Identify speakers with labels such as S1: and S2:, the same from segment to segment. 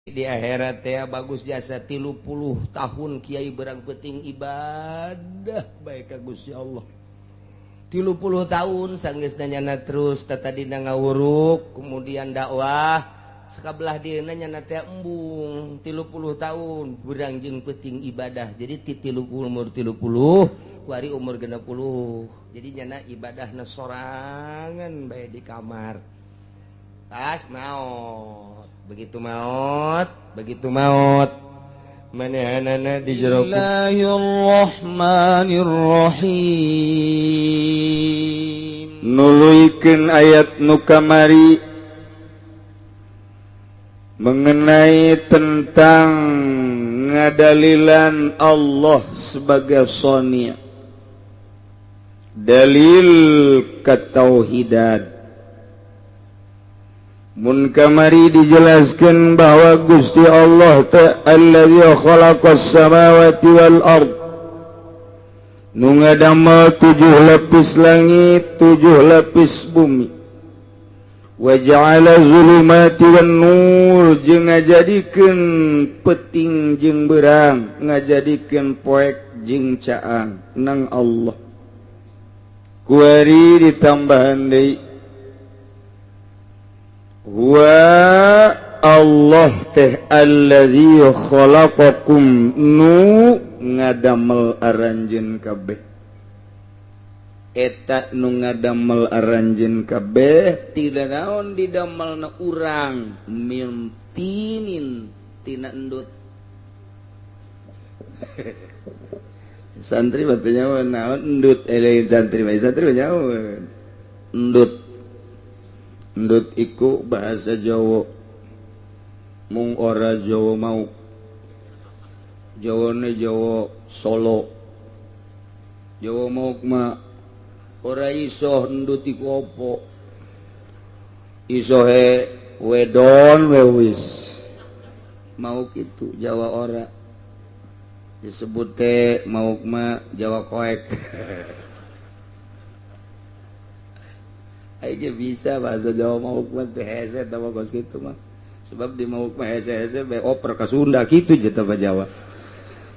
S1: Di akhirat ya bagus jasa 30 tahun kiai berang peting ibadah baik ka Gusti Allah. 30 tahun sanggeus nyana terus tatadina ngawuruk kemudian dakwah sakabelah dieuna nyana teh embung 30 tahun berang jeung peuting ibadah. Jadi ti 30 umur 30 kuari umur 60. Jadi nyana ibadahna sorangan bae di kamar. Pas maot, begitu maot, begitu maot manehanana di jero.
S2: Bismillahirrahmanirrahim. Nuluykeun ayat nu kamari mengenai tentang ngadalilan Allah sebagai sonia, dalil ketauhidan. Mun kamari dijelaskan bahwa Gusti Allah ta'ala allazi khalaqas samawati wal ard, nu ngadamel 7 lapis langit, 7 lapis bumi, wa ja'ala zulumati wan nur, jeung ngajadikeun peuting jeung beurang, ngajadikeun poek jeung caang nang Allah. Kuari ditambahan deui wa Allah teh allazi khalaqakum, nu ngadamel aranjeun kabeh. Eta nu ngadamel aranjeun kabeh tidak naon didamelna urang min tinin tina endut. Santri batu nyawa naon endut, lain santri mah santri nyawa endut. Endut iku bahasa Jawa, mung ora Jawa mau, Jawane Jawa Solo, Jawa mau mah ora iso endut iku opo, isohe wedon wewis, mau kitu Jawa ora disebut teh mau mah Jawa koek. Aing bisa bahasa Jawa mauk mah teh hese tah kos kitu mah. Sebab di mauk mah hese-hese bae oper ka Sunda kitu je tah Jawa.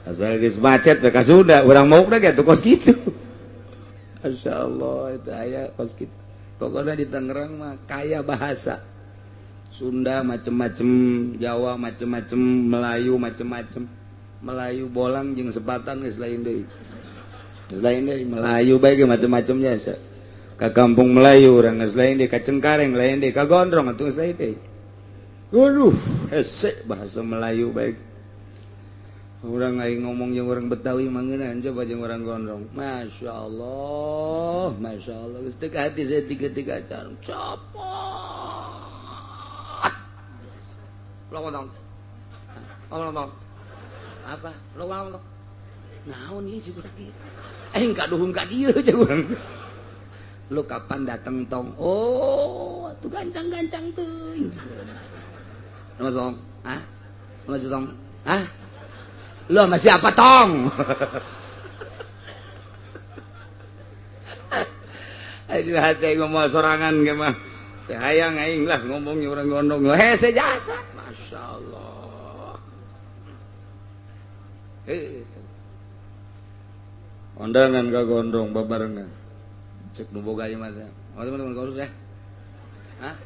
S2: Asal geus macet bae ka Sunda, urang maukna ge kos kitu. Masyaallah eta aya kos kitu. Pokona di Tangerang mah kaya bahasa. Sunda macem-macem, Jawa macem-macem, Melayu macem-macem. Melayu bolang jeung sepatan geus lain deui. Geus lain deui Melayu bae ge macem-macemnya asa. Ka kampung Melayu urang geus lain deui, ka Cengkareng lain deui, ka Gondrong atuh geus lain deui. Aduh, hese bahasa Melayu baik. Urang aing ngomong jeung urang Betawi mah ngeunahan coba jeung urang Gondrong. Masya Allah, Masya Allah. Geus teu ka hati saya tiga-tiga acara. Copot. Lo ngomong. Ngomong tong. Apa? Lo ngomong tong. Naon ieu jeung urang ieu? Aing kaduhung ka dieu jeung urang. Lu kapan dateng tong? Oh, tuh gancang-gancang teuing. Mas tong, ah? Mas tong, ah? Lu sama siapa tong? Aduh hati ngomong sorangan ge mah. Teh hayang aing lah ngomongnya urang gondong. Hese jasa. Masya Allah. Ondangan ka gondrong babarengan. Cek nu boga ieu mah teh. Oh, teman-teman kurus ya. Hah?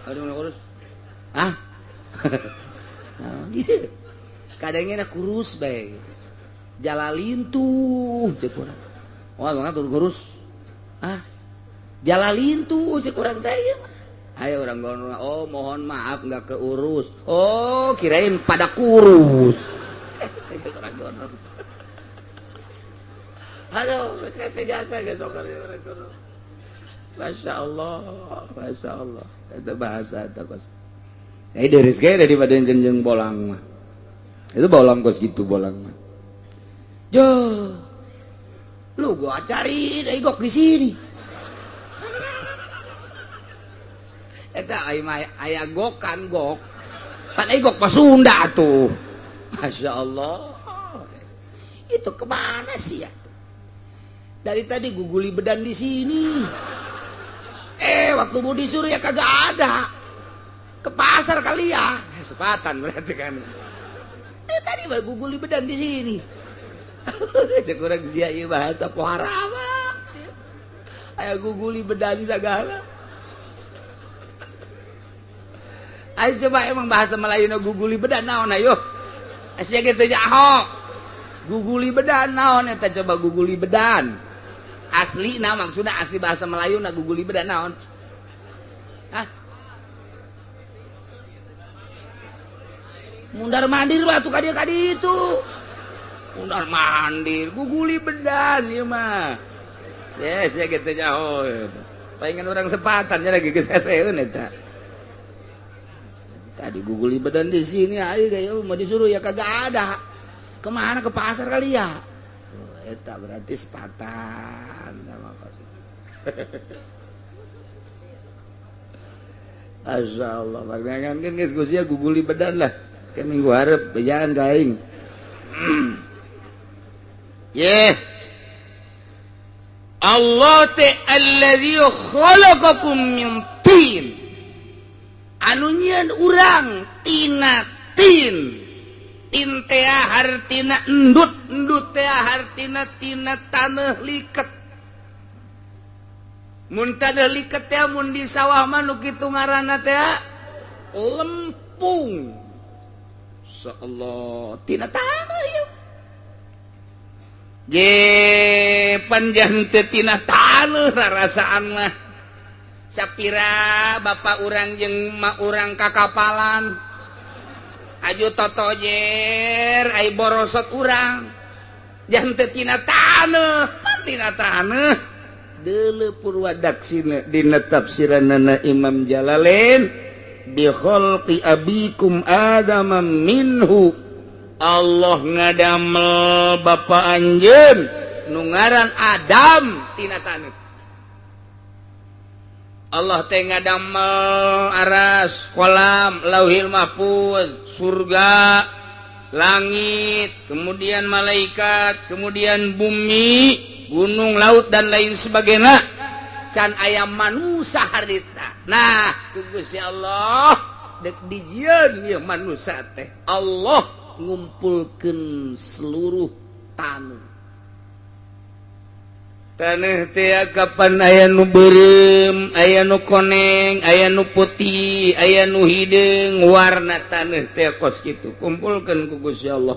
S2: Oh, teman kurus. Hah? Nah, kadangnya kurus bae. Jalalin tuh cek urang. Oh, banget kurus. Hah? Jalalin tuh cek urang teh ieu mah. Ayo urang gondrong. Oh, mohon maaf enggak keurus. Oh, kirain pada kurus. Saya urang gondrong. Aduh, saya jasa besok orang. Masya Allah, Masya Allah. Itu bahasa itu kos. Ini dari sekali daripada yang jenjeng bolang mah. Itu bolang kos gitu bolang mah. Jo, lu gua cari dari gok di sini. Eta ayah gokan gok. Pan gok pas Sunda tuh. Masya Allah. Itu kemana sih ya? Dari tadi guguli bedan di sini. Waktu mau disuruh ya kagak ada. Ke pasar kali ya. Sepatan berarti kan. Tadi baru guguli bedan di sini. Sekurang sia ieu bahasa pohara mah. Aya guguli bedan sagala. Ayo coba emang bahasa Melayu nu guguli bedan naon ayo. Sia ge teu nyaho. Guguli bedan naon eta coba guguli bedan. Asli nah maksudna asli bahasa Melayu na guguli bedan naon? Hah? Mundar mandir batu ka dieu itu. Mundar mandir guguli bedan ieu mah. Yes, ya gitu nyaho. Palingan orang sepatan nya lagi geus heseun eta. Tadi guguli bedan di sini ayo gaya mau disuruh ya kagak ada. Kemana ke pasar kali ya? Oh, eta berarti sepatan sama pasar. Masya Allah, pangan kan geus geus guguli bedan lah. Ke minggu hareup bejaan ka aing. Ye. Allah teh allazi khalaqakum min tin. Anu nyieun urang tina tin. Tin teh hartina endut, endut teh hartina tina taneuh liket. Mun taneuh liket teh mun di sawah mah nu kitu ngaranna teh lempung. Insyaallah tina taneuh ieu. Je panjang teu tina taneuh rarasaan mah. Sapira bapak urang jeung mak urang kakapalan. Aju totojer ai borosot urang. Jang teu tina taneuh, pan tina taneuh. Deuleu purwadaksina dina tafsiranana Imam Jalalain bi khalqi abikum adama minhu. Allah ngadamel bapa anjeun nu ngaran Adam tina taneuh. Allah teh ngadamel aras, kolam, lauhil mahfuz, surga, langit, kemudian malaikat, kemudian bumi, gunung, laut dan lain sebagainya. Can aya manusa harita. Nah, ku Gusti Allah dek dijieun ieu manusa teh. Allah ngumpulkeun seluruh taneuh. Taneuh teh kapan aya nu beureum, aya nu koneng, aya nu putih, aya nu hideung, warna taneuh teh kos kitu. Kumpulkeun ku Gusti Allah.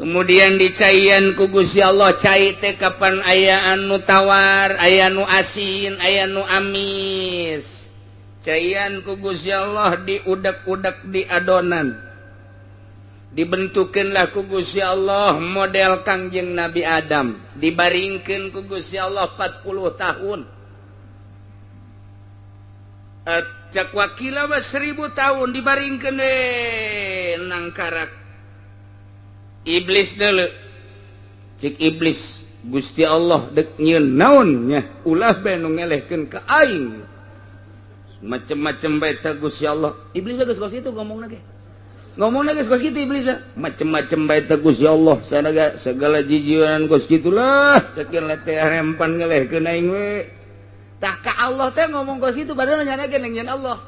S2: Kemudian dicaian ku Gusti Allah, cai teh kapan aya anu tawar, aya nu asin, aya nu amis. Caian ku Gusti Allah diudek-udek di adonan. Dibentukeunlah ku Gusti Allah model Kangjeng Nabi Adam. Dibaringkeun ku Gusti Allah 40 tahun. Cak wakila mah 1000 tahun dibaringkeun we nangkarak. Iblis deuleu. Cik iblis Gusti Allah dek nyieun naon nya ulah bae nu ngelehkeun ka aing. Macem-macem bae teh Gusti Allah. Iblis geus kos kitu ngomongna ge. Ngomongna geus kos kitu iblis mah. Macem-macem bae teh Gusti Allah. Sanaga segala jijieunan kos kitulah. Cekin teh rempan ngelehkeun aing we. Tah ka Allah teh ngomong kos kitu padahal nyana ge nyieun Allah.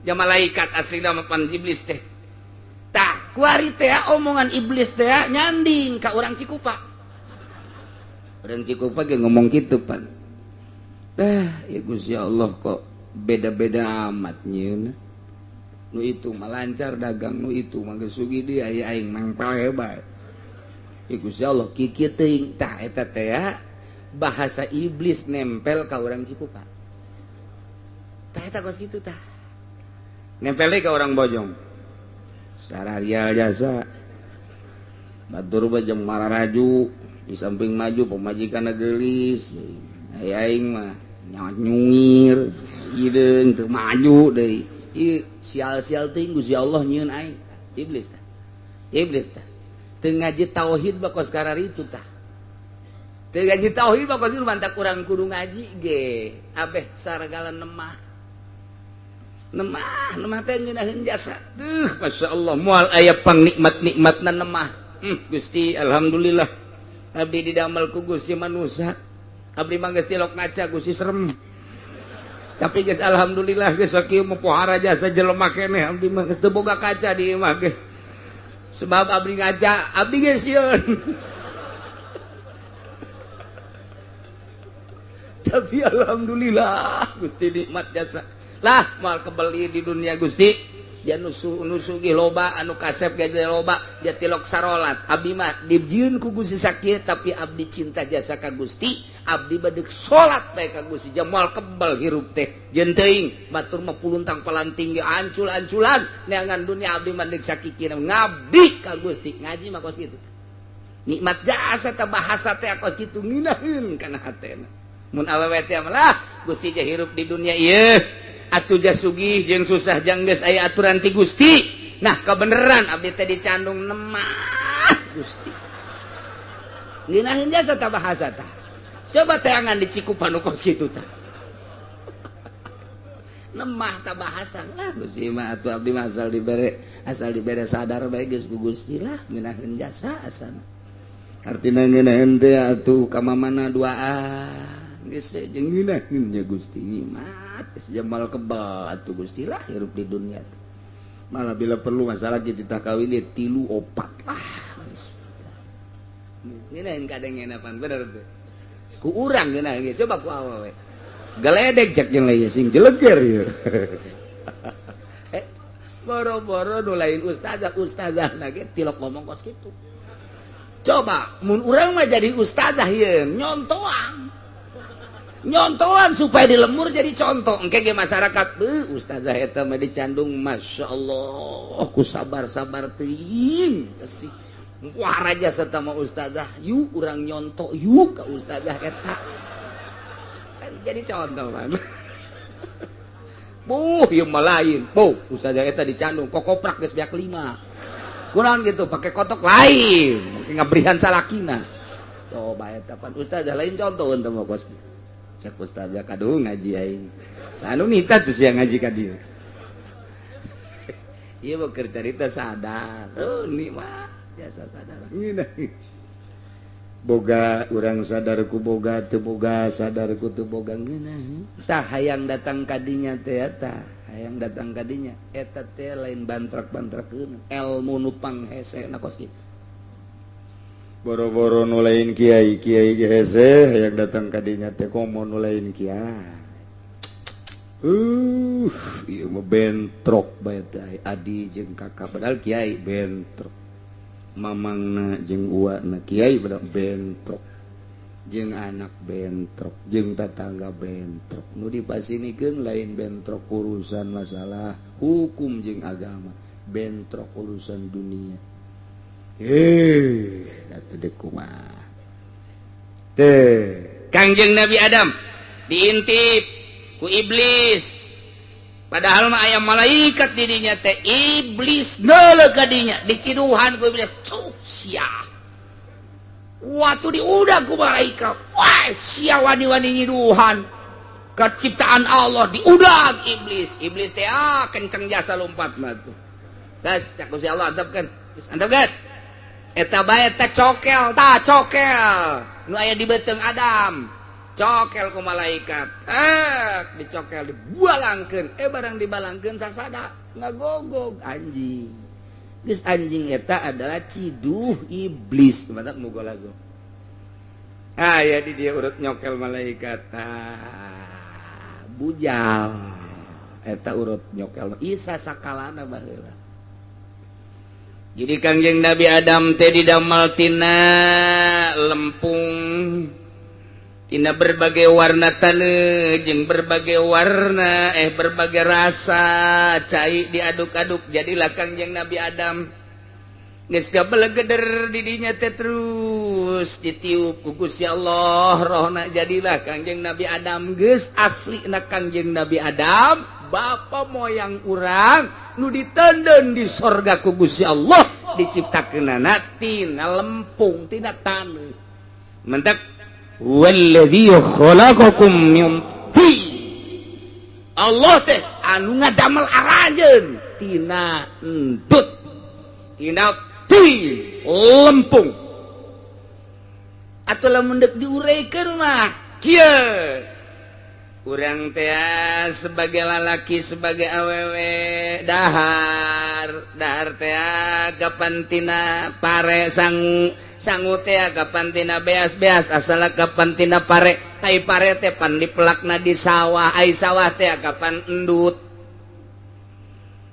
S2: Ja malaikat aslina mah pan iblis teh. Tah kuari teh omongan iblis teh nyanding ka urang Cikupa. Urang Cikupa ge ngomong kitu pan. Tah ya Gusti Allah kok beda-beda amat nyieun. Nu itu mah lancar dagang, nu itu mah geus sugih deui aya aing mangpal hebat. Ya Gusti Allah kikieu teuing. Tah eta teh bahasa iblis nempel ka urang Cikupa. Tah eta kos kitu tah. Nempel deui ka urang Bojong. Sararial jasa batur jeung mararaju di samping maju pemajikan geulis aing mah nyuir hideung teu maju deui ieu sial-sial teuing Gusti Allah nyieun aing iblis tah iblis tah teu ngaji tauhid mah kos kararitu tah teu ngaji tauhid mah kos kitu mantak urang kudu ngaji ge abeh saragala nemah nemah nemah teh ngeunaheun jasa. Duh, Masya Allah moal aya pangnikmat-nikmatna nemah. Gusti alhamdulillah abdi didamel ku Gusti manusa. Abdi mah geus tilok ngaca Gusti serem. Tapi geus alhamdulillah geus sakieu mah pohara jasa jelema keneh abdi mah geus teu boga kaca di imah ge. Sebab abdi ngaca, abdi geus sieun. Tapi alhamdulillah Gusti nikmat jasa. Lah moal kebeli di dunia Gusti. Dia nusugi loba anu kasep ge loba dia tilok sarolat. Abdi mah dijieun ku Gusti sakieu tapi abdi cinta jasa ka Gusti, abdi bade salat bae ka Gusti. Moal kebel hirup teh. Jeung teuing batur mah puluntang palanting ge ancul-anculan neangan dunia abdi mah deuk sakikina ngabdi ka Gusti. Ngaji mah kos kitu. Nikmat jasa teh bahasa teh kos kitu nginaheun kana hatena. Mun awewe teh mah lah Gusti je hirup di dunia ieu. Atuh jasugih jeung susah jang geus aya aturan ti Gusti. Nah kebeneran abdi teh dicandung nemah Gusti. Ngeunaheun jasa tah bahasa tah. Coba teangan di Cikupa nu kos kitu tah. Nemah tah bahasa lah Gusti mah atuh abdi mah asal dibere sadar bae geus ku Gusti lah ngeunaheun jasa asana. Artina ngeunaheun teh atuh ka mamana duaan. Geus jeung ngeunaheun nya Gusti mah. Jamal kebal atuh Gusti lah hirup di dunia. Malah bila perlu masalah kita kawin dia 3 4 lah. Ngeunaheun kadengenapan bener teh. Ku urang ngeunaheun ge coba ku awewe. Geledek cek jeung lain sing jeleger ieu. Boro-boro nu lain ustazah ustazah ge tilok ngomong kos kitu. Coba mun urang mah jadi ustazah ieu nyontoan. Nyontoan supaya di lemur jadi contoh engke ge masyarakat beuh ustazah eta mah dicandung masyaallah ku sabar-sabar teuing sih wah raja serta mah ustazah yuk urang nyontok yuk ka ustazah eta kan jadi contoh man. Buh ieu mah lain buh ustazah eta dicandung kokoprak geus beak 5 kurang gitu pakai kotok lain make ngabrihan salakina coba eta pan ustazah lain contoh teu mah kos. Cek ustazah kadu ngaji aing. Sanu nita tuh sia ngaji ka dieu. Ieu mah keur carita sadar. Oh nikmat biasa sadar. Ngeunah. Boga urang sadar ku boga teu boga sadar ku teu boga ngeunah. Tah hayang datang ka dinya teh eta, hayang datang ka dinya eta teh lain bantrak-bantrakeun elmu nu panghesena kos kitu. Boro-boro nu lain kiai kiai ge hese hayang datang ka dinya teh komo nu lain kiai. Ieu mah bentrok bae teh adi jeung kakak padahal kiai bentrok. Mamangna jeung uana kiai padahal bentrok. Jeung anak bentrok, jeung tatangga bentrok. Nu dipasinikeun lain bentrok urusan masalah hukum jeung agama, bentrok urusan dunia. Atuh deuk kumaha. Teh,
S1: Kangjeng Nabi Adam diintip ku iblis. Padahal mah aya malaikat di dinya teh iblis neuleuh ka dinya, diciduhan ku iblis. Cuk sia. Waktu diudag ku malaikat. Wah, sia wani-wani nyiduhan. Keciptaan Allah diudag iblis. Iblis teh kenceng jasa lompat mah tuh. Tas cak Gusti Allah antepkeun. Antepkeun. Eta bae teh cokel, tah cokel. Nu aya di beuteung Adam. Cokel ku malaikat. Dicokel dibalangkeun. Barang dibalangkeun sasada ngagogog anjing. Geus anjing eta adalah ciduh iblis. Matak mugolazo. Ah ya di dia urut nyokel malaikat. Ah, bujal. Eta urut nyokel. Isa sakalana baheula. Jadi Kangjeng Nabi Adam teh didamel tina lempung, tina berbagai warna taneuh jeung berbagai warna berbagai rasa cai diaduk-aduk jadilah Kangjeng Nabi Adam. Geus gabelegeder di dinya teh terus ditiup ku Gusti Allah rohna jadilah Kangjeng Nabi Adam. Geus aslina Kangjeng Nabi Adam bapa moyang urang nu ditenden di sorga ku Gusti Allah diciptakeunana tina lempung tina taneuh. Mentak wallazi khalaqakum min tin. Allah teh anu ngadamel aranjeun tina entut tina tin lempung. Atuh lamun deuk diureikeun mah kieu.
S2: Urang teh sebagai lalaki, sebagai awewe, dahar dahar teh kapan tina pare, sangu sangu teh kapan tina beas, beas asal kapan tina pare, ai pare teh pan dipelakna di sawah, ai sawah teh kapan endut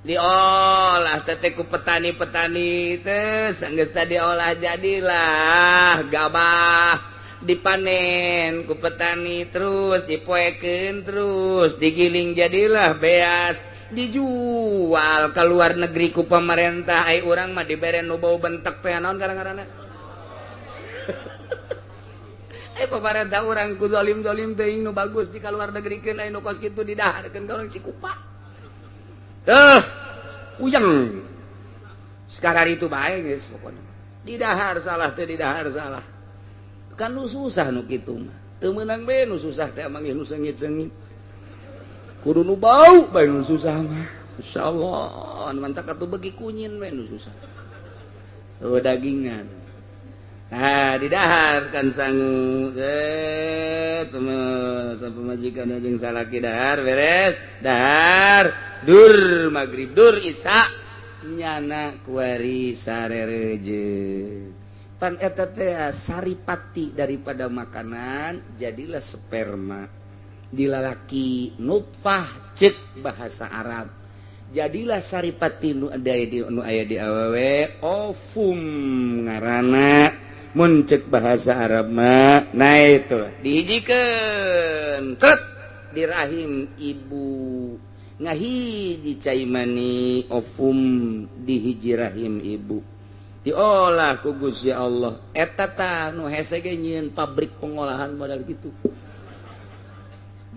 S2: diolah teh ku petani-petani teh. Sanggeus diolah jadilah gabah, dipanen ku petani, terus dipoekeun, terus digiling, jadilah beas, dijual ke luar negeri ku pemerintah. Ai urang mah dibere nu bau bentek teh, naon gara-garana? Eh, pemerintah urang ku zalim-zalim teuing, nu bagus di kaluar negerikeun, ai nu kos kitu didaharkeun ka urang Cikupa. Tuh, puyeng. Sekarang itu bae geus pokona. Didahar salah teh, didahar salah. Kan nu susah nu kitu mah. Teu meunang be nu susah teh, emang nu seungit-seungit. Kudu nu bau bae nu susah mah. Insyaallah mantak atuh begi kunyin we nu susah. Oh, dagingan. Nah, didahar kan sangu. Set, pamajikan jeung salaki dahar beres, dahar dur maghrib, dur isya, nyana kuari sarereje. Pan eta teh saripati daripada makanan jadilah sperma dilalaki, nutfah cek bahasa Arab. Jadilah saripati nu ada di nu aya di awewe, ovum ngaranna mun cek bahasa Arab mah. Nah, itu dihijikeun tret di rahim ibu, ngahiji cai mani ovum di hiji rahim ibu, diolah ku Gusti Allah. Eta tah nu hese ge nyieun pabrik pengolahan modal gitu.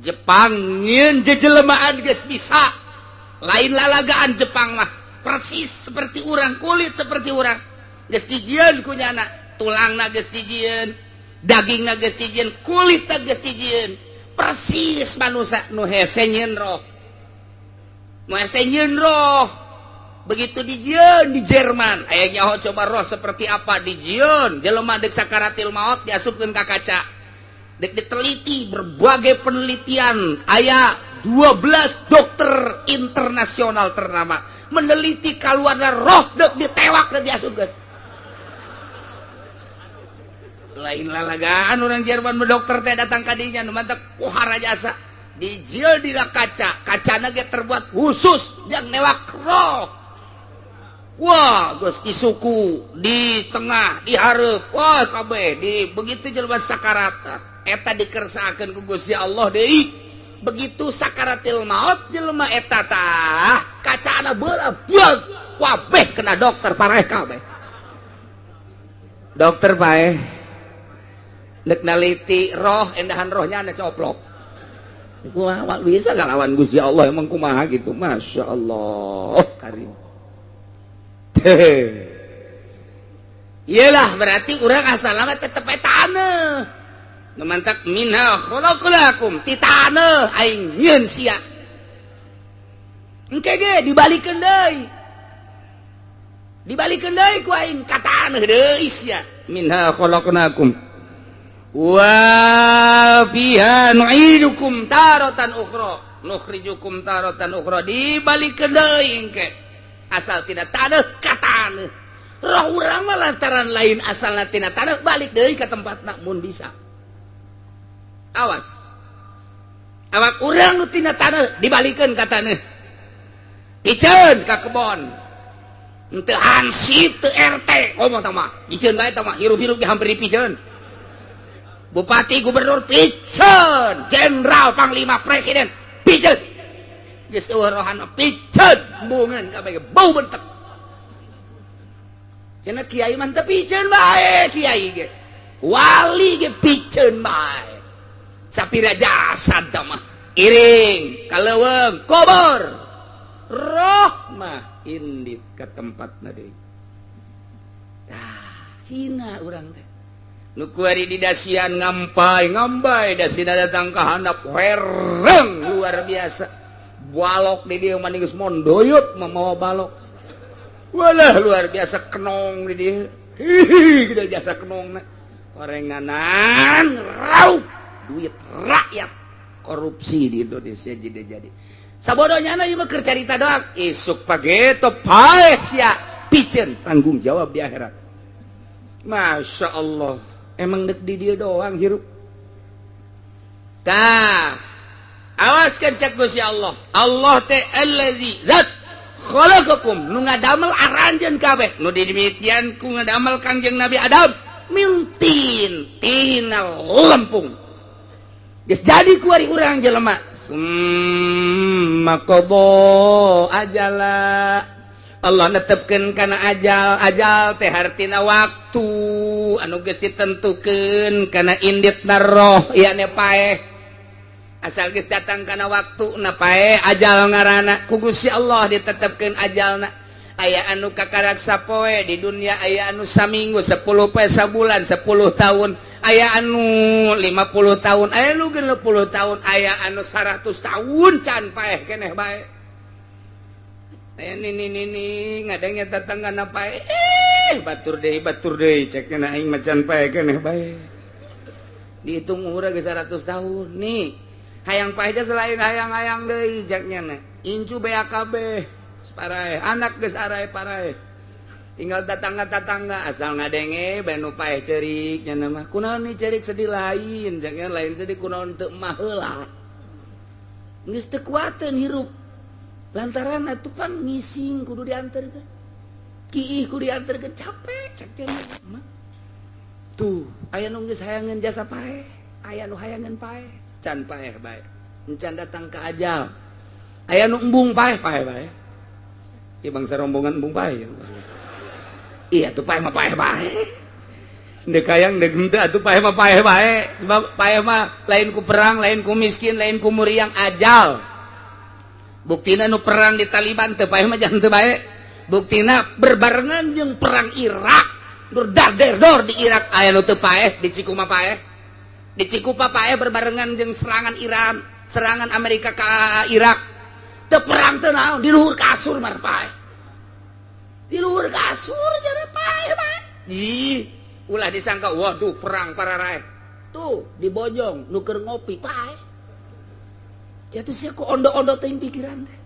S2: Jepang nyieun jejelemaan geus bisa, lain lalagaan. Jepang mah persis seperti urang, kulit seperti urang geus dijieun ku nyana, tulangna geus dijieun, dagingna geus dijieun, kulitna geus dijieun persis manusia. Nu hese nyieun roh, nu hese nyieun roh. Begitu dijieun di Jerman, aya nyaho coba roh seperti apa, dijieun jelema dek sakaratil maut, diasupkeun ka kaca, dek diteliti berbagai penelitian. Aya 12 dokter internasional ternama meneliti kaluarna roh dek ditewak dek diasupkeun. Lain lalagaan orang Jerman, dokter teh datang ka dinya nu mantak pohara jasa. Dijieun dina kaca, kacana ge terbuat khusus yang newak roh. Wah, geus disuku di tengah, di hareup, wah kabeh di begitu jelema sakarat eta dikersakeun ku Gusti Allah deui. Begitu sakaratil maut jelema eta tah kacana beula buag, wabeh kena dokter, pareh kabeh. Dokter bae nek naliti roh, endahan rohnya anda coplok. Kumaha bisa ngalawan Gusti Allah, emang kumaha gitu? Masya Allah karim. Iyalah, berarti urang asal lama tetep taneuh. Nu mantak minha khalaqnakum, ti taneuh aing nyieun sia. Engke ge dibalikeun deui. Dibalikeun deui ku aing ka taneuh deui sia. Minha khalaqnakum wa fiha nu'idukum taratan ukhra, nukhrijukum taratan ukhra, dibalikeun deui engke. Asal tina taneuh ka taneuh. Roh urang mah lantaran lain asalna tina taneuh, balik deui ka tempatna mun bisa. Awas. Awak urang nu tina taneuh dibalikeun ka taneuh. Piceun ka kebon. Henteu hansip, teu RT, komo tah mah. Piceun bae tah mah, hirup-hirup ge hampir dipiceun. Bupati, gubernur piceun, jenderal, panglima, presiden piceun. Geus eueuh rohana piceun, embungeun kabeh bau bentek. Cenah kiai mah teu piceun bae, kiai ge. Wali ge piceun bae. Sapira jasad tah mah iring ka leuweung kubur. Roh mah indit ka tempatna deui. Tah, hina urang teh. Nu kuari di dasian ngampai ngambai, dasina datang ka handap wereng luar biasa. Balok di dieu mah geus mondoyot mamawa balok. Walah, luar biasa kenong di dieu. Hihi, gede jasa kenongna. Orenganan raup duit rakyat. Korupsi di Indonesia jadi sabodonya na ieu mah keur carita doang. Isuk pageto paeh sia piceun tanggung jawab di akhirat. Masya Allah, emang dek di dia doang hirup. Tah, awaskan cek Gusti Allah. Allah teh allazi zat khalaqakum nu ngadamel aranjeun kabeh. Nu didemikian ku ngadamel Kangjeng Nabi Adam min tin, tina lempung. Geus jadi kuari urang jelema. Summa qada ajala. Allah netepkeun kana ajal, ajal teh hartina waktu anu geus ditentukeun kana inditna roh yakni paeh. Asal geus datang kana waktu na paeh ajal ngaranna ku Gusti Allah ditetepkeun ajalna. Aya anu kakarak sapoe di dunia, aya anu saminggu, 10 poe, sabulan, 10 tahun, aya anu 50 tahun, aya anu 60 tahun, aya anu 100 tahun can paeh keneh bae. Aya nini nini ngadengnya tetangga na paeh, batur deui cek na aing mah can paeh keneh bae. Dihitung umurna geus 100 tahun nih. Hayang paeh teh selain hayang-hayang deui ceknya na. Incu BAKB paraeh, anak geus arae paraeh. Tinggal tetangga-tetangga asal ngadenge bae nu paeh ceurik nya mah. Kunaon nih ceurik sedih lain, jangan lain sedih kunaon teu mah heula. Geus teu kuateun hirup. Lantaran atuh pan ngising kudu dianterkeun. Kiih kudu dianterkeun capek cek mah. Tuh, aya nu geus hayangeun jasa paeh, aya nu hayangeun paeh, can paeh bae. Encan datang ka ajal. Aya nu embung paeh, paeh bae. Ieu bangsa rombongan embung paeh. Iya tuh paeh mah paeh bae. Ndek hayang ndek henteu atuh paeh mah paeh bae. Sebab paeh mah lain ku perang, lain ku miskin, lain ku muriang ajal. Buktina nu perang di Taliban teu paeh mah jangan teu bae. Buktina berbarengan jeung perang Irak. Dur dar-der-dor di Irak aya nu teu paeh, di Cikuma paeh. Di Cikupa paeh berbarengan jeung serangan Iran, serangan Amerika ka Irak. Teu perang teu naon, di luhur kasur mah paeh. Di luhur kasur jadi paeh bae. Ih, ulah disangka waduh perang pararaeh. Tuh di Bojong nu keur ngopi paeh. Jatuh sia ku ondo-ondo teuing pikiran teh.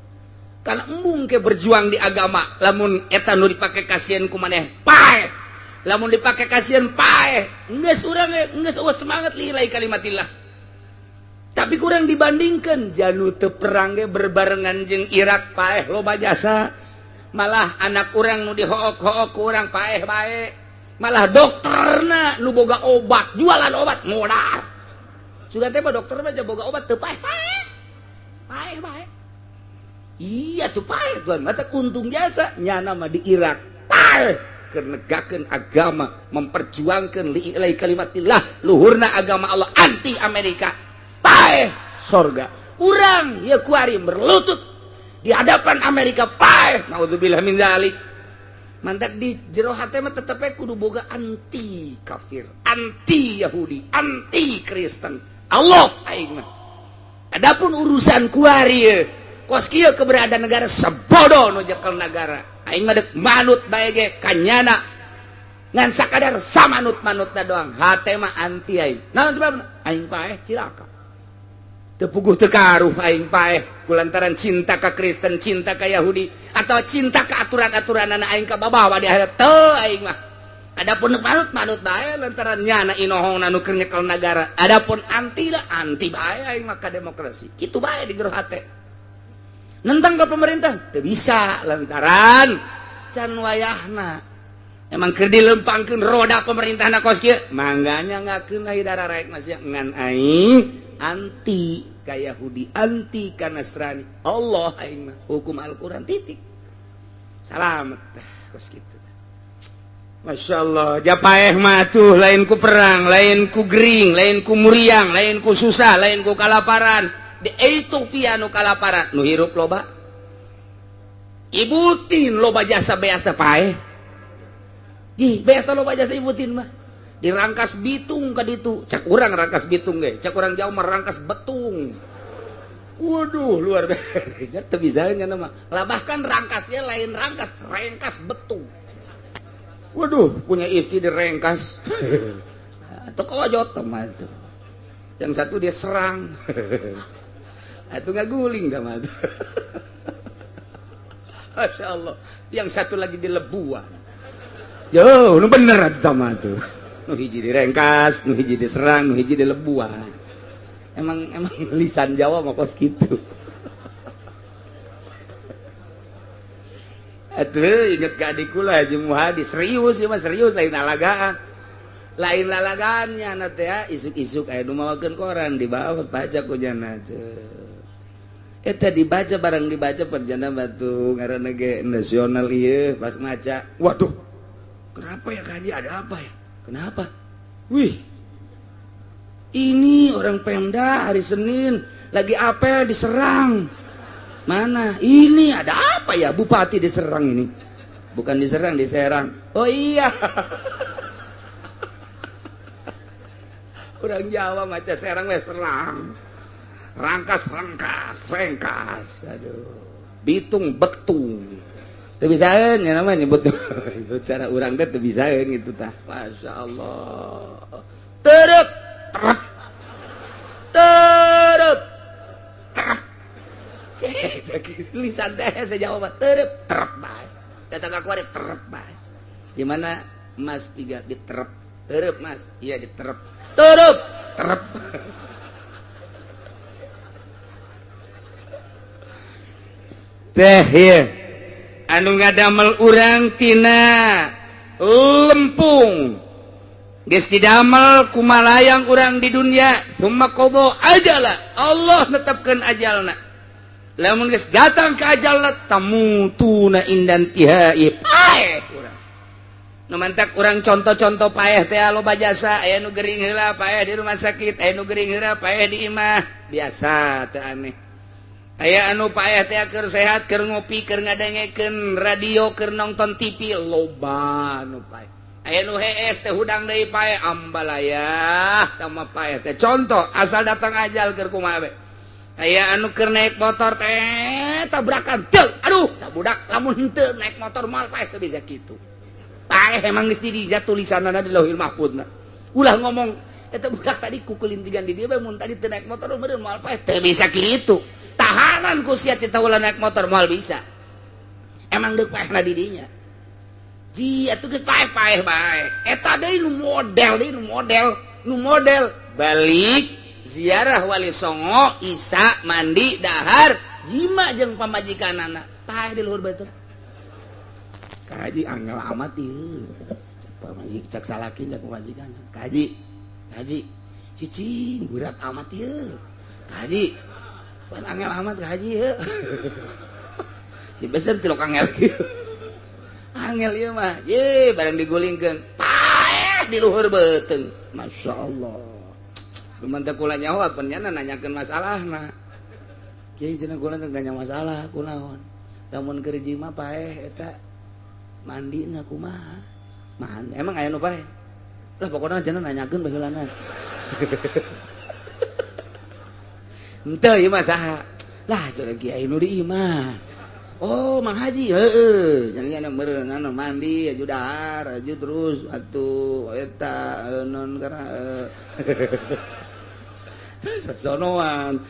S2: Karena embung ke berjuang di agama, lamun eta nu dipake kasieun ku maneh paeh. Lamun dipake kasieun paeh, geus urang geus eueuh semangat lillahi kalimatillah. Tapi kurang dibandingkan janu teu perang ge berbarengan jeung Irak paeh loba jasa. Malah anak urang nu dihook-hook ku urang paeh bae. Malah dokterna nu boga obat, jualan obat modal. Sudah teh mah dokter mah boga obat teu paeh paeh. Paeh bae. Iya tuh paeh tuan, mata untung jasa nyana mah di Irak. Paeh keur negakeun agama, memperjuangkeun lillahi kalimatillah, luhurna agama Allah anti Amerika. Paeh sorga. Urang ya kuari berlutut di hadapan Amerika paeh. Naudzubillah min zalik. Mantak di jero hate mah tetep kudu boga anti kafir, anti Yahudi, anti Kristen. Allah aing mah. Adapun urusan kuari kos kieu keberadaan negara sebodoh nu jekel negara. Aing mah deuk manut bae ge kanyana. Ngan sakadar samanut-manutna doang. Hate mah anti aing. Naon sebabna? Aing paeh cilaka. Teu puguh teu karuh aing paeh kulantaran cinta ka Kristen, cinta ka Yahudi atau cinta ka aturan-aturanana aing kababawa di akhirat teu aing mah. Adapun manut-manut bae lantaran nyana inohongna nu keur nyekel nagara. Adapun anti lah anti bae aing mah ka demokrasi. Kitu bae di jero hate. Nentang ke pemerintah teu bisa lantaran can wayahna. Emang keur dilempangkeun roda pemerintahna kos kieu, mangganya ngakeun aya darah raek masih ngan aing anti ka Yahudi, anti ka Nasrani. Allah aing mah hukum Al-Qur'an titik. Salamet tah kos kitu. Masya Allah, japaeh mah tuh lain ku perang, lain ku gering, lain ku muriang, lain ku susah, lain ku kalaparan. Di Ethiopia nu kalaparan, nu hirup loba. Ibutin loba jasa beasa paeh. Ih, biasa loba jasa ibutin mah. Dirangkas bitung ka ditu. Cak urang rangkas bitung ge, cak urang jauh mah rangkas betung. Waduh, luar biasa. Teu bisa nya mah. Lah bahkan rangkasnya lain rangkas, rengkas betung. Waduh, punya istri direngkas. Atau kojot mah itu. Yang satu dia serang. Itu nggak guling sama itu. Masya Allah. Yang satu lagi di lebuan. Yo, nu bener atuh sama tuh. Nu hiji direngkas, nu hiji diserang, nu hiji dilebuan. Emang emang lisan Jawa mah kos kitu. Atuh inget ka adik kula Haji Muhadi serius ieu mah serius lain lalagaan. Lain lalagaannya na teh isuk-isuk aya nu mawakeun koran dibawa baca ku jana teh. Eta dibaca barang dibaca perjana batu ngaranna ge nasional ieu pas maca. Waduh. Kenapa ya Kaji, ada apa ya? Kenapa? Wih. Ini orang Pemda hari Senin lagi apel diserang. Mana? Ini ada apa ya? Bupati diserang ini. Bukan diserang, diserang. Oh iya. Orang Jawa maca serang wes serang. Rangkas rangkas, rengkas. Aduh. Bitung betung. Teu bisaeun nya namanya nyebut cara urang teh teu bisaeun gitu tah. Masya Allah. Terep terep. Terep terep. Lisan teh saya jawab terep terep bae. Datang ka kuari terep bae. Di mana Mas tiga diterep. Terep Mas. Iya diterep. Terep terep. Teh ieu anu ngadamel urang tina lempung geus didamel kumalayang urang di dunia summa qada ajala Allah netepkeun ajalna lamun geus datang ka ajalna tamutuna indan tihai paeh urang nu mantak urang contoh-contoh paeh teh loba jasa aya nu gering heula paeh di rumah sakit aya nu gering heula paeh di imah biasa teu aneh. Aya anu paeh teh keur sehat keur ngopi keur ngadengekeun radio keur nonton TV loba anu paeh. Aya nu hees teh hudang deui paeh ambalayah tama paeh teh. Contoh asal datang ajal keur kumaha we. Aya anu keur naik motor teh tabrakan teu aduh tah budak lamun henteu naik motor moal paeh teu bisa kitu. Paeh emang geus di tulisanana di Lauhil Mahfuzna. Ulah ngomong eta budak tadi kukulintigan di dieu bae mun tadi teu naik motor meureun moal paeh teu bisa kitu. Tahanan ku sia tita ulah naik motor moal bisa. Emang deuk paehna di dinya. Ji atuh geus paeh-paeh bae. Eta deui nu model deui nu model, nu model balik ziarah Wali Songo, isa mandi dahar, jima jeung pamajikanana. Paeh di luhur beuteung. Kaji angel amat ieu. Cak pamajik cak salaki cak pamajikan. Kaji, kaji cicing berat amat ieu. Kaji pan angel amat ka haji heuh. Ya beser tilok angel kieu. Angel ieu mah, ye barang digulingkeun. Paeh di luhur beuteung. Masya Allah. Lumantak kula nyaho pan nya nanyakeun masalahna. Kiai cenah kula teh nanya masalah kunaon. Lamun keur jima paeh eta mandina kumaha? Man, emang aya nu paeh? Lah pokona cenah nanyakeun baheulana. Henteu ieu mah saha? Lah cenah kiai nu di imah. Oh, Mang Haji heueuh. Cenah meureun mandi aju dahar aju terus atuh eta non kana sasonoan.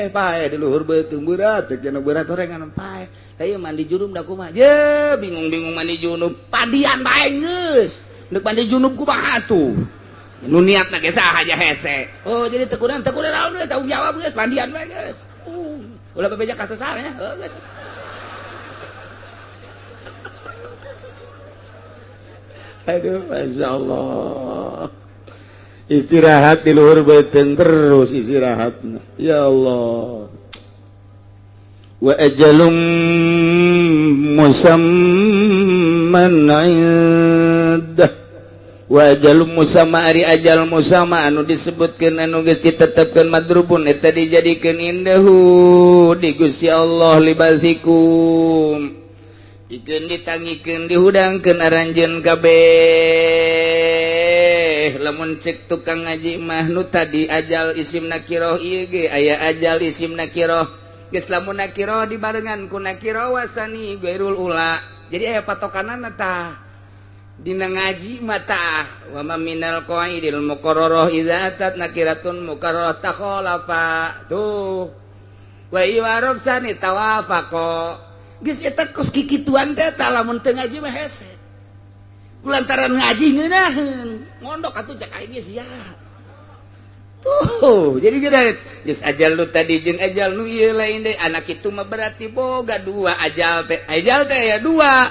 S2: Paeh di luhur beuteung berat cek cenah berat horengan paeh. Tah ieu mandi junub da kumaha? Ye, bingung-bingung mandi junub. Padian bae geus. Deuk mandi junub kumaha atuh? Nu niatna ge saha aja hese. Oh, jadi tekunan tekunan naon geus tanggung jawab geus mandian bae geus. Ulah bebeja ka sesar nya. Heuh geus. Aduh, Masya Allah. Istirahat di luhur beuteung terus istirahatna. Ya Allah. Wa ajalum musamman 'indah. Wa ajalum musamma ari ajal musamma anu disebutkeun anu geus ditetepkeun madrubun eta dijadikeun indahu di Gusti Allah libasikum. Ikeun ditangikeun dihudangkeun aranjeun kabeh. Lamun cek tukang ngaji mah nu tadi ajal isim nakiroh ieu ge aya ajal isim nakiroh. Geus lamun nakiroh dibarengan ku nakiroh wasani gairul ula. Jadi aya patokanana tah. Dina ngaji mata wa ma minal qaidil muqarrarah idza atat nakiratun mukarrarah takhalafa tuh wa iwarofsani tawafaqa geus eta kos kikituan teh tah lamun teu ngaji mah hese kulantaran ngaji ngeunaheun ngondok atuh cek aing ge sia tuh jadi jadi geus ajal lu tadi jeung ajal nu ieu lain deui anak itu mah berarti boga dua ajal teh ya dua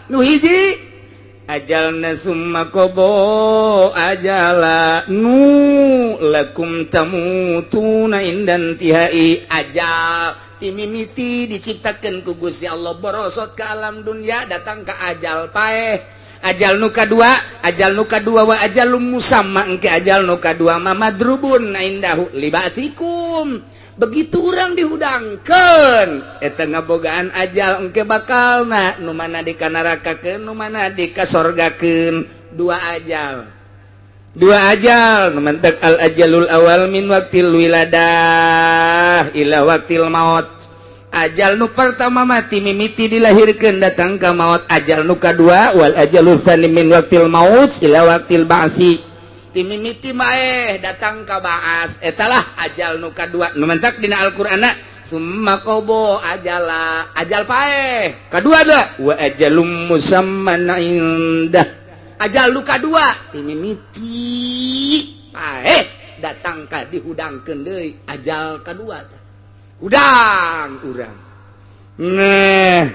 S2: nu hiji ajalna summa qada ajala nu lakum tamutuna indan tihai ajal timimiti diciptakeun ku Gusti Allah borosot ke alam dunia datang ke ajal paeh ajal nu kadua wa ajalum musamma engke ajal nu kadua ma madrubun indahu libasikum begitu urang dihudangkeun eta ngabogaan ajal engke bakalna nu mana dikanarakakeun nu mana dikasorgakeun dua ajal nu mantak al ajalul awal min waqtil wiladah ila waqtil maut ajal nu pertama mati mimiti dilahirkeun datang ka maut ajal nu kadua wal ajalul tsani min waqtil maut ila waqtil ba'si timimiti mae datang ka baas etalah ajal nu kadua nu mentak dina Al-Qur'anna summa qada ajala ajal paeh kadua da wa ajalum musamman indah ajal nu kadua timimiti paeh datang ka dihudangkeun deui ajal kadua teh hudang urang nah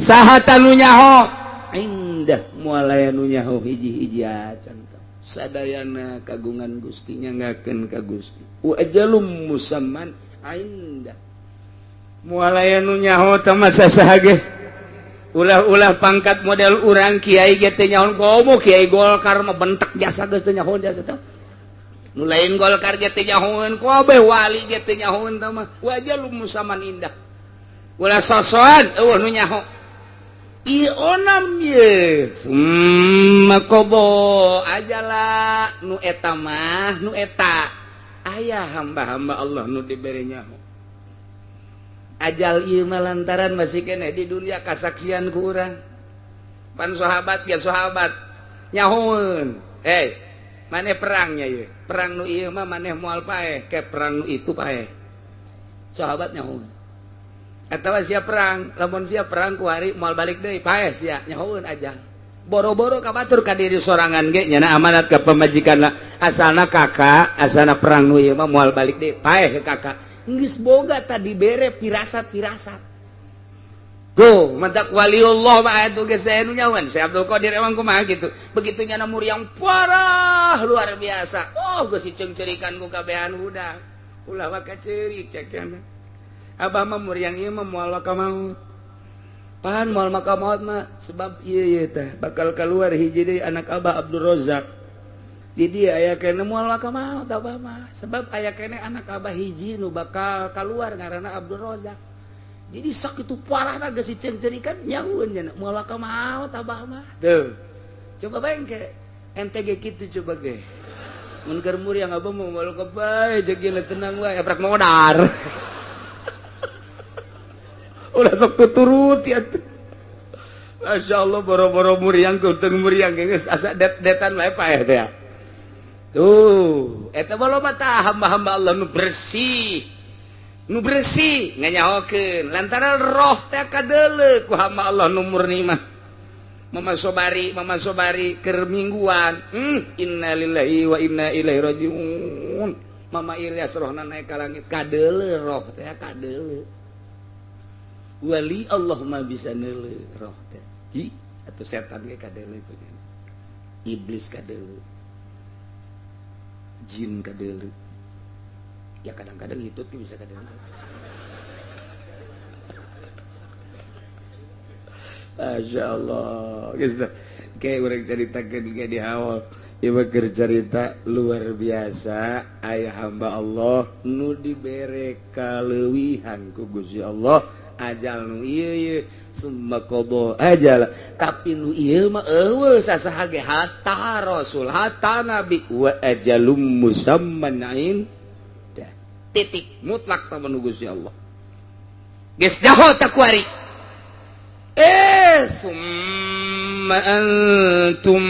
S2: saha tanu nyaho indah moal aya nu nyaho hiji-hiji acan sadayana kagungan Gusti nyanggakeun ka Gusti wa ajalum musamman indah moal aya nu nyaho teh mah saha ge ulah-ulah pangkat model urang kiai ge teu nyaho komo kiai Golkar mah bentek jasa geus teu nyaho jasa teh nu lain Golkar ge teu nyahoeun kabeh wali ge teu nyahoeun teh mah wa ajalum musamman indah ulah sosoan eueuh nu nyaho Ionam ye summa qada ajala nu eta mah nu eta aya hamba-hamba Allah nu dibere nyaho ajal ieu mah lantaran masih keneh di dunia kasaksian ku urang pan sahabat ge sahabat nyahoeun hei maneh perangnya ieu perang nu ieu mah maneh moal paeh ke perang nu itu paeh sahabat nyahoeun atawa sia perang lamun sia perang ku hari moal balik deui paeh sia nyahoeun aja boro-boro ka batur ka diri sorangan ge nyana amanat ka pamajikanna asalna kakak asalna perang nu ieu mah moal balik deui paeh ke kakak geus boga tadi bere pirasat-pirasat go mantak waliullah mah atuh geus aya nu nyahoeun Syekh Abdul Qadir emang kumaha kitu begitu nyana muriang parah luar biasa oh geus diceungceurikan ku kabehan hudang ulah waka ceurik cek nya abah mah muriang ieu mah moal maka maut pan moal maka maut mah sebab ieu ieu teh bakal keluar hiji deui anak abah Abdul Rozak di dia aya keneh moal maka maut abah mah sebab aya keneh anak abah hiji nu bakal keluar ngaranna Abdul Rozak jadi sakitu parahna geus diceungceurikan nyahueun nya moal maka maut abah mah tuh coba bae engke ente ge kitu coba ge mun keur muriang abah mah moal ka bae jeung tenang wae eprak modar ulah sok tuturut ya. Masya Allah boro-boro muriang kutung muriang geus asa det-detan wae paeh teh. Tuh, eta mah loba tah hamba-hamba Allah nu bersih. Nu bersih nganyahokeun lantaran roh teh kadeuleu ku hamba Allah nu murni mah. Mama Sobari keur mingguan. Innalillahi wa inna ilaihi rajiun. Mama Ilyas rohna naik ka langit kadeuleu roh teh kadeuleu. Wali Allah mah bisa neuleu roh teh. Hi atuh setan ge kadeuleu iblis kadeuleu. Jin kadeuleu. Ya kadang-kadang hitut ge bisa kadeuleu. Masya Allah. Geus kayak urang caritakeun ge di awal. Ieu mah keur carita luar biasa aya hamba Allah nu dibere kaleuwihan ku Gusti Allah. Ajal nu ieu ieu summa qada ajal tapi nu ieu mah eueuh sasaha ge hatta rasul hatta nabi wa ajalum musamman indah titik mutlak ta manu Gusti Allah geus jaho ta kuari summa Summa antum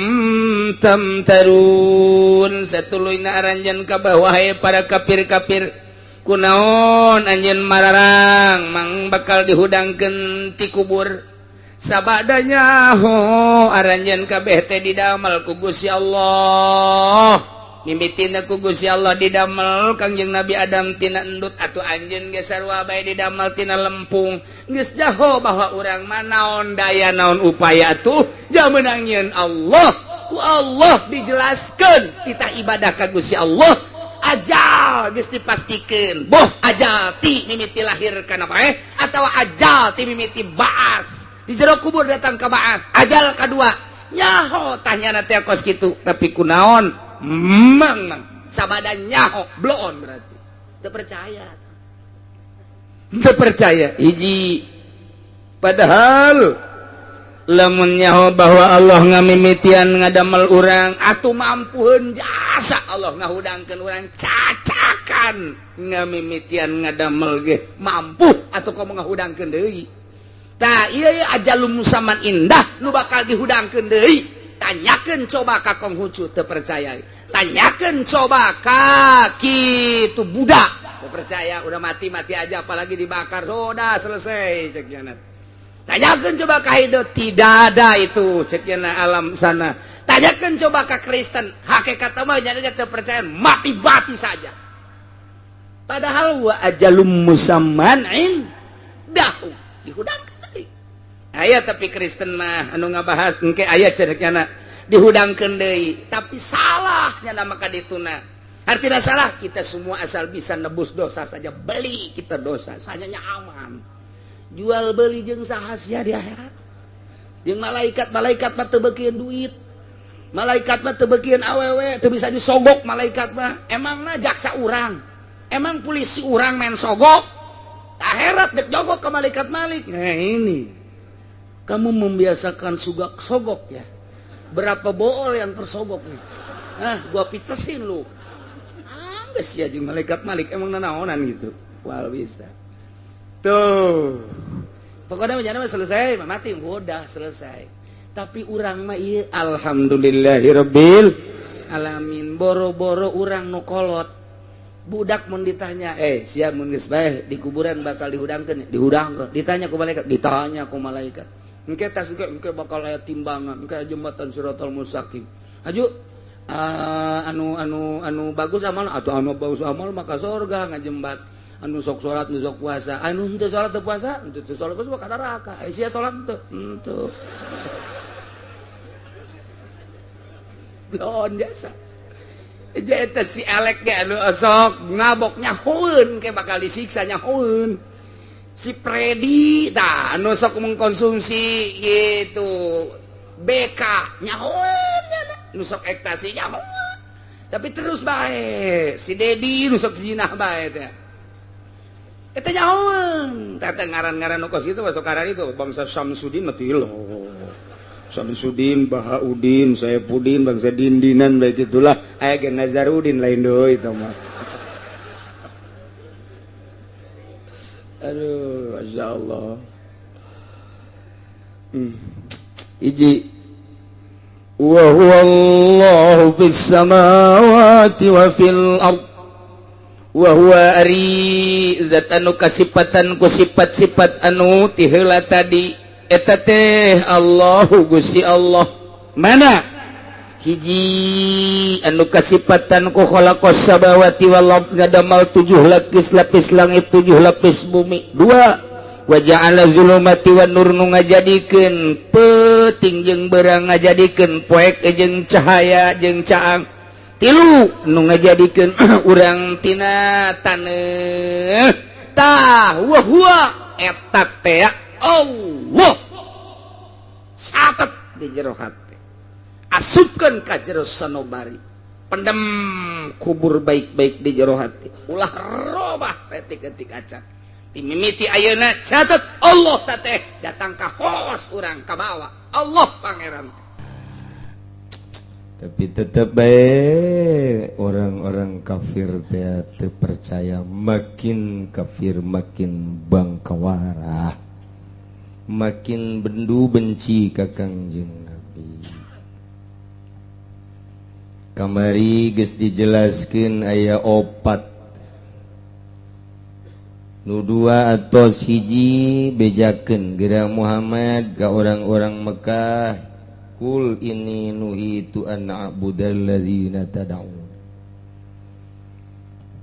S2: tamtarun satuluyna aranjeun kabeh wahai para kafir-kafir kunaon anjeun mararang mang bakal dihudangkeun ti kubur sabadanya ho aranjeun kabeh teh didamel ku Gusti Allah mimitina ku Gusti Allah didamel Kangjeng Nabi Adam tina endut atuh anjeun ge sarua bae didamel tina lempung geus jaho bahwa urang mah naon daya naon upaya tuh jamenang nyieun Allah ku Allah dijelaskeun titah ibadah ka Gusti Allah ajal geus dipastikeun boh ajal ti mimiti lahir kana bae atawa ajal ti mimiti baas di jero kubur datang ke baas ajal kedua nyaho tanyana teh kos kitu tapi kunaon mang sabada nyaho bloon berarti teu percaya teu percaya hiji padahal lamun nyaho bahwa Allah ngamimitian ngadamel urang atuh mampuheun jasa Allah ngahudangkeun urang cacakan ngamimitian ngadamel ge mampu atuh komo ngahudangkeun deui tah ieu ajalum musamman indah nu bakal dihudangkeun deui. Tanyakeun coba ka Konghucu teu percaya, tanyakeun coba ka kitu Buddha teu percaya, udah mati-mati aja apalagi dibakar sudah selesai cek nya. Tanyakeun coba ka Hindu tidak ada itu cek nya alam sana. Tanyakeun coba ka Kristen hakikat mah nya teu percaya mati-mati saja. Padahal wa ajalum musamman indahu dihudangkeun. Aya tapi Kristen mah anu ngabahas engke aya cereknya dihudangkeun deui tapi salahnya nama ka dituna. Artinya salah kita semua asal bisa nebus dosa saja beli kita dosa sanyanya aman. Jual beli jeung saha sia di akhirat. Jeung malaikat-malaikat mah teu beukieun duit. Malaikat mah teu beukieun awewe, teu bisa disogok malaikat mah. Emangna jaksa urang, emang polisi urang main sogok. Akhirat dek jogok ke malaikat Malik. Nah ini kamu membiasakan sugak sogok ya. Berapa bool yang tersogok nih? Hah, gua pitesin lu. Ah, geus ya jeung malaikat Malik emang nanaonan gitu. Wal bisa. Tuh. Pokoknya mah selesai, mati udah selesai. Tapi urang mah ieu alhamdulillahirabbil alamin boro-boro urang nu kolot. Budak mun ditanya, siap mun geus bae di kuburan bakal dihudangkeun, dihudangkeun. Ditanya ku malaikat, ditanya ku malaikat. Engke tas engke bakal aya timbangan, engke jembatan Siratal Mustaqim. Haju anu bagus amal atau anu bagus amal maka surga ngajembat. Anu sok salat, nu sok puasa, anu henteu salat teu puasa, henteu salat puasa ka neraka. Sia salat henteu, henteu. Blon jasa. Eta si Alek ge anu sok ngabok nyahoeun ke bakal disiksa nyahoeun. Si Predi tah anu sok mengkonsumsi gitu BK nyahoeun anu sok ekstasi nyahoeun. Tapi terus bae si Dedi nu sok zinah bae teh. Eta nyahoeun. Tah teh ngaran-ngaran nu kos kitu masuk karar itu bangsa Samsudin mah tilo. Samsudin, Bahaudin, Saepudin, bangsa Dindinan bae gitulah. Aya ge Nazarudin lain deui eta mah. Aduh, Masya Allah. Iji. Wa huwallahu fis samawati wa fil ard. Wa huwa ari zat anu kasipatan ku sifat-sifat anu ti heula tadi. Eta teh Allahu Gusti Allah. Mana? Hiji anu kasipatan ku khalaqas samawati wal ard ngadamal 7 lapis langit 7 lapis bumi. 2 wa ja'ala zulumati wan nur nu ngajadikeun peuting jeung beurang ngajadikeun poek jeung cahaya jeung caang. 3 nu ngajadikeun urang tina taneuh. Tah wa huwa eta teh Allah. Catet di jero hati, asupkeun ka jero sanobari, pendem kubur baik-baik di jero hati, ulah robah setik-etik acan. Timimiti ayeuna catet Allah teh datang ka hos urang ka bawa Allah pangeran. Tapi tetep bae orang-orang kafir teh teu percaya, makin kafir makin bangkawarah, makin bendu benci ka Kangjeng Nabi.
S1: Kamari geus dijelaskeun aya opat nu dua atos hiji bejakeun geura Muhammad ka orang-orang Mekah kul inni nuhitu an a'budal ladzina tad'un.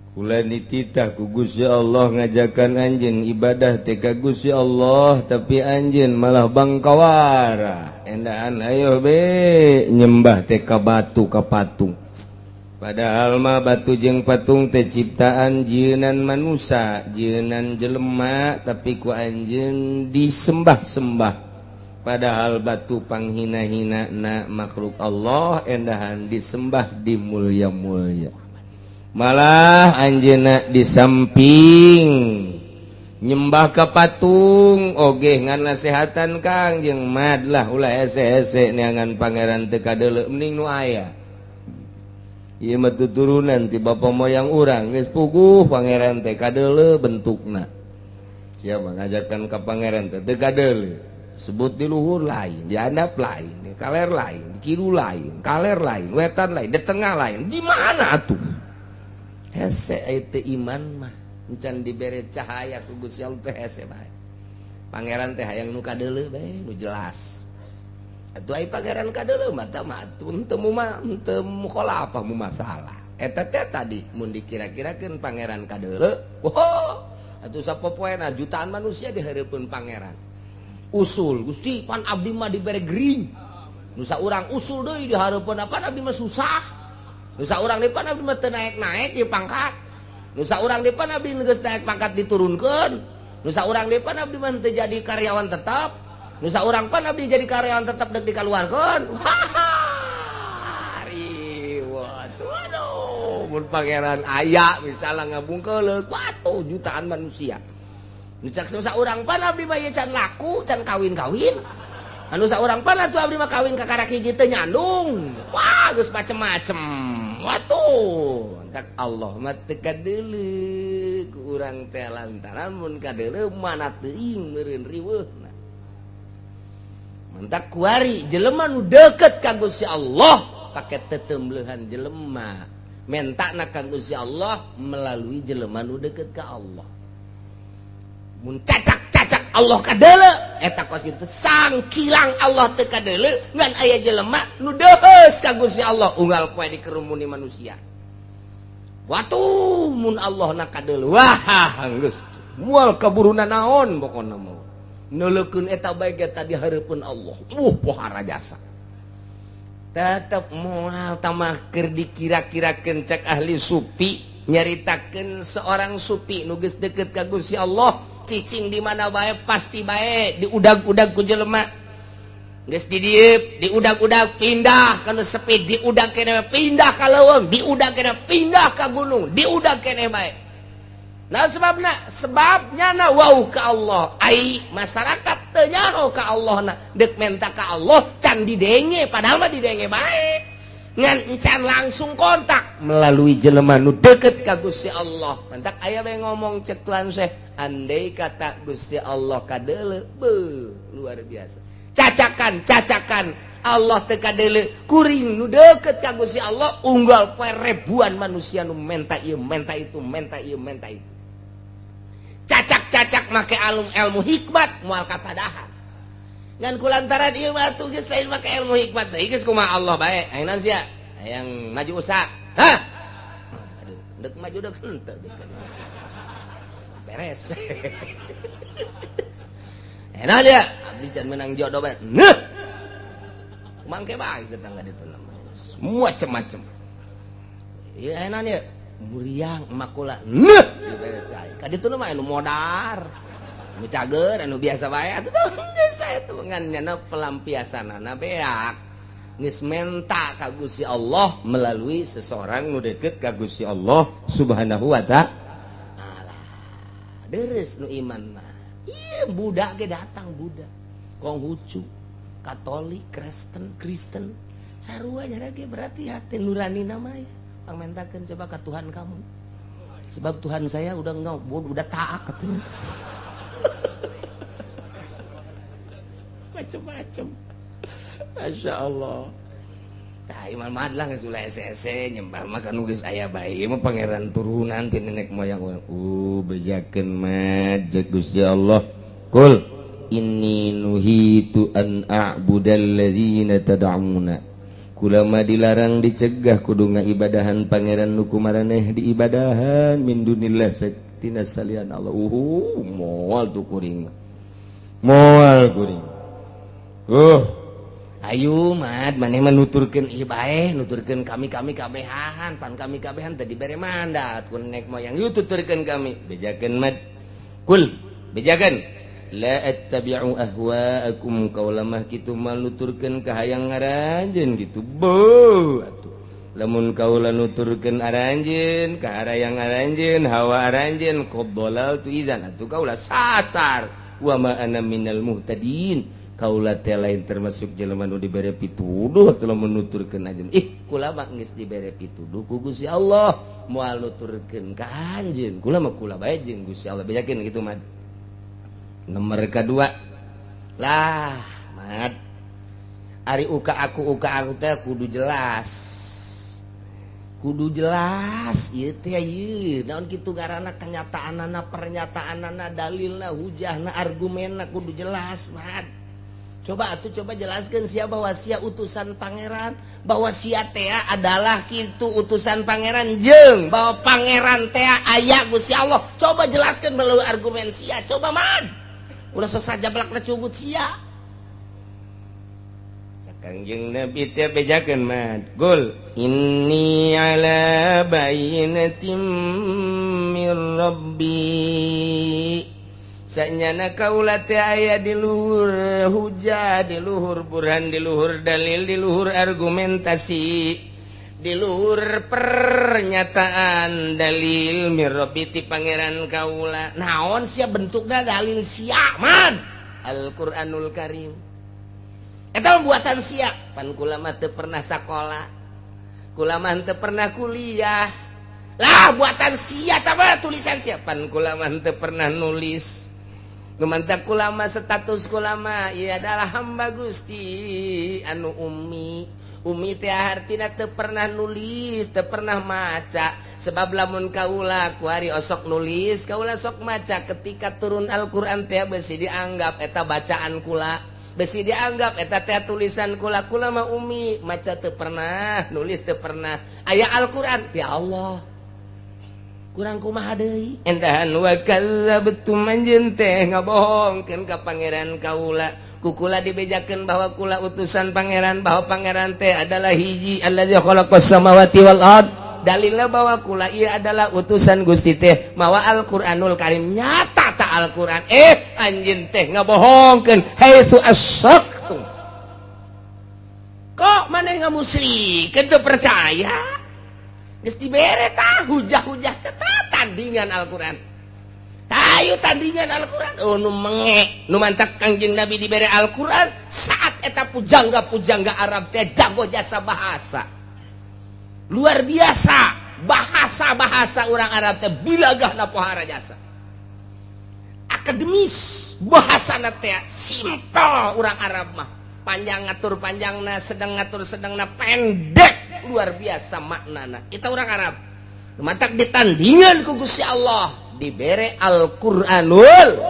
S1: Kula nititah ku Gusti Allah ngajakan anjeun ibadah teh ka Gusti Allah tapi anjeun malah bangkawara endaan ayo be nyembah teh ka batu ka patung. Padahal mah batu jeung patung teh ciptaan jieunan manusia, jieunan jelema tapi ku anjeun disembah-sembah. Padahal batu panghina-hina na makhluk Allah endahan disembah di mulia-mulia. Malah anjeunna di samping nyembah ka patung oge ngan nasehatan Kang jeung mad lah ulah hese-hese neangan pangeran teu kadeuleu mending nu aya. Ieu mah tuturunan ti bapa moyang urang geus puguh pangeran teh kadeuleu bentukna. Siapa ngajakan ka pangeran teh teu kadeuleu. Sebut di luhur lain, di handap lain, di kaler lain, di kidul lain, kaler lain, wetan lain, di tengah lain. Di mana atuh? Hese itu iman mah encan dibere cahaya ku Gusti Allah teh hese bae. Pangeran teh hayang nu kadeuleu bae nu jelas. Atuh ai pangeran kadeuleu mah tah mah atuh henteu mah henteu mukhalafah mu masalah. Eta teh tadi mun dikira-kirakeun pangeran kadeuleu, oh atuh sapopoena jutaan manusia dihareupeun pangeran. Usul Gusti pan abdi mah dibere gering. Nu saurang usul deui dihareupeun pan abdi mah susah. Nu saurang deui pan abdi mah teu naek-naek di pangkat. Nu saurang deui pan abdi geus naek pangkat diturunkeun. Nu saurang deui pan abdi mah teu jadi karyawan tetap. Nu saurang pan abdi jadi karyawan tetap dek dikaluarkeun. Riweuh. Waduh, mun pangeran aya misalnya ngabungkeuleuk, waduh jutaan manusia. Nu cak saurang pan abdi mah ieu can laku, can kawin-kawin. Anu saurang pan atuh abdi mah kawin ka karak hiji teu nyandung. Wah, geus macem-macem. Waduh, entak Allah mah teu kadeuleu ku urang teh lantaran mun kadeuleu mana teuing meureun riweuhna. Mantak kuari jelema nu deukeut ka Gusti Allah pake tetemblehan jelema. Mentana ka Gusti Allah melalui jelema nu deukeut ka Allah. Mun cacak-cacak Allah kadeuleu eta kos kitu sangkilang Allah teu kadeuleu ngan aya jelema nu deuheus ka Gusti Allah unggal poe dikerumuni manusia. Watuh mun Allah na kadeuleu wah geus moal kaburuna naon pokona mah. Neuleukeun eta bae ge tadi hareupeun Allah. Pohara jasa. Tetep moal tamaker dikira-kirakeun cek ahli sufi nyaritakeun seorang sufi nu geus deukeut ka Gusti Allah cicing di mana bae pasti bae diudag-udag ku jelema. Geus didieup, diudag-udag pindah ka nu sepi, diudag keneh pindah ka leuweung, diudag keneh pindah ka gunung, diudag keneh bae. Nah sebabna, sebabnya na wau ka Allah. Ai masyarakat teu nyaho ka Allah na deuk menta ka Allah can didenge padahal mah didenge bae. Ngan encan langsung kontak melalui jelema nu deukeut ka Gusti Allah. Mantak aya bae ngomong cek Tuhan Syekh, andai kata Gusti Allah kadeuleu, beuh luar biasa. Cacakan, cacakan Allah teu kadeuleu, kuring nu deukeut ka Gusti Allah unggal poe ribuan manusia nu menta ieu, menta itu, menta ieu, menta itu. Cacak-cacak make alum ilmu hikmat moal katadahan. Ngan kulantaran ieu mah atuh geus lain make ilmu hikmat deui geus kumaha Allah bae. Hayang naon sia? Hayang maju usaha. Hah? Aduh, deuk maju deuk henteu geus ka dieu. Beres. Enak dia, abdi can menang jodoh bae. Neuh. Mangke bae tetangga ditu macem-macem. Ieu enak dia, muriang makula. Neuh, dibere cai. Ka ditu mah anu modar. Anu cager, anu biasa bae atuh teh geus bae tuh ngan nyana pelampiasanana beak. Geus menta ka Gusti Allah melalui seseorang nu deukeut ka Gusti Allah Subhanahu wa ta'ala. Deres nu iman mah. Iya Buddha ge datang Buddha, Konghucu, Katolik, Kristen, Kristen, sarua nya ge berarti hati nurani nama ya. Pangmentakeun coba ka Tuhan kamu. Sebab Tuhan saya udah enggak, udah taat katanya. Macem-macem. Masya Allah. Tah iman mah lah geus ulah hese nyembah mah kan geus aya bae mah pangeran turunan ti nenek moyang urang. Bejakeun mah jeung Gusti Allah. Kul inni nuhitu an a'budal ladzina tad'una. Kula mah dilarang dicegah kudu ngaibadahan pangeran nu kumaraneh diibadahan min dunillah tina salian Allah. Moal tuh kuring. Moal kuring. Ayo mad maneh mah nuturkeun ieu bae, nuturkeun kami-kami kabehan, pan kami kabehan teh dibere mandat ku nenek moyang. Yuk tuturkeun kami, bejakeun mad. Kul bejakeun la attabi'u ahwa'akum kaula mah kitu mah nuturkeun ka hayang aranjeun kitu. Beuh atuh. Lamun kaula nuturkeun aranjeun ka harayang aranjeun, hawa aranjeun qad dalaltu idzan atuh kaula sasar. Wa ma ana minal muhtadin. Kaula teh lain termasuk jelema nu dibere pituduh atuh lamun nuturkeun anjeun. Ih, kula mah geus dibere pituduh ku Gusti Allah, moal nuturkeun ka anjeun. Kula mah kula bae jeung Gusti Allah. Bejakeun kitu mah. Nomor kedua. Lah, mat. Ari uka aku teh kudu jelas. Kudu jelas ieu teh ieu. Naon kitu ngaranna kenyataanana, pernyataanana, dalilna, hujahna, argumenna kudu jelas, mat. Coba atuh coba jelaskan sia bahwa sia utusan pangeran, bahwa sia teh adalah kitu utusan pangeran jeung bahwa pangeran teh aya Gusti Allah. Coba jelaskan melalui argumen sia, coba man. Ulah sok sajablakna cugut sia. Kangjeng Nabi teh bejakeun man. Gul inni ala bayyinatin mir rabbi. Sanyana kaula teh aya di luhur hujah, di luhur burhan, di luhur dalil, di luhur argumentasi, di luhur pernyataan dalil mirabbi ti pangeran kaula. Naon sia bentukna dalil sia man? Al-Qur'anul Karim. Eta buatan sia. Pan kula mah teu pernah sakola. Kula mah teu pernah kuliah. Lah buatan sia tah mah tulisan sia. Pan kula mah teu pernah nulis. Lumantak kulama status kulama ia adalah hamba Gusti anu ummi. Ummi teh hartina teu pernah nulis, teu pernah maca. Sebab lamun kaula kuari osok nulis, kaula sok maca ketika turun Al-Qur'an teh besi dianggap eta bacaan kula. Besi dianggap eta teh tulisan kula. Kula mah ummi, maca teu pernah, nulis teu pernah. Aya Al-Qur'an, ya Allah. Kurang kumaha deui endahan wa kadzabtum anjeun teh ngabohongkeun ka pangeran kaula. Ku kula dibejakeun bahwa kula utusan pangeran, bahwa pangeran teh adalah hiji allazi khalaqas samawati wal ard. Dalilna bahwa kula ieu adalah utusan Gusti teh mawa Al-Qur'anul Karim. Nyata ta Al-Qur'an. Anjeun teh ngabohongkeun haitsu asyaqtum. Kok maneh ngamusrikeun teu percaya? Geus dibere tah hujah-hujah teh tandingan Al-Qur'an. Tayu tandingan Al-Qur'an. Oh nu menge, nu mantak Kangjeng Nabi dibere Al-Qur'an saat eta pujangga-pujangga Arab teh jago jasa bahasa. Luar biasa bahasa-bahasa orang Arab teh bilagahna pohara jasa. Akademis bahasana teh simpel orang Arab mah. Panjang ngatur panjangna, sedang ngatur sedangna, pendek luar biasa maknana. Kita orang Arab. Mantak ditandingan ku Gusti Allah dibere Al-Qur'anul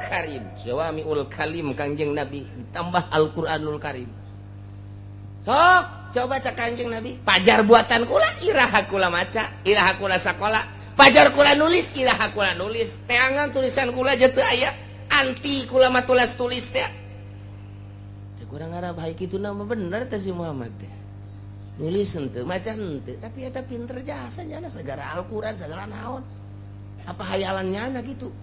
S1: Karim. Jawamiul Kalim Kangjeng Nabi ditambah Al-Qur'anul Karim. Sok coba cak Kangjeng Nabi, pajar buatan kula iraha kula maca, iraha kula sakola, pajar kula nulis, iraha kula nulis, teangan tulisan kula je teu aya, anti kula mah tulis tulis teh. Kurang Arab haik itu nama bener teh si Muhammad teh. Nulis henteu, maca henteu, tapi eta pinter jasa nyana segala Al-Qur'an, segala naon. Apa hayalan nyana gitu.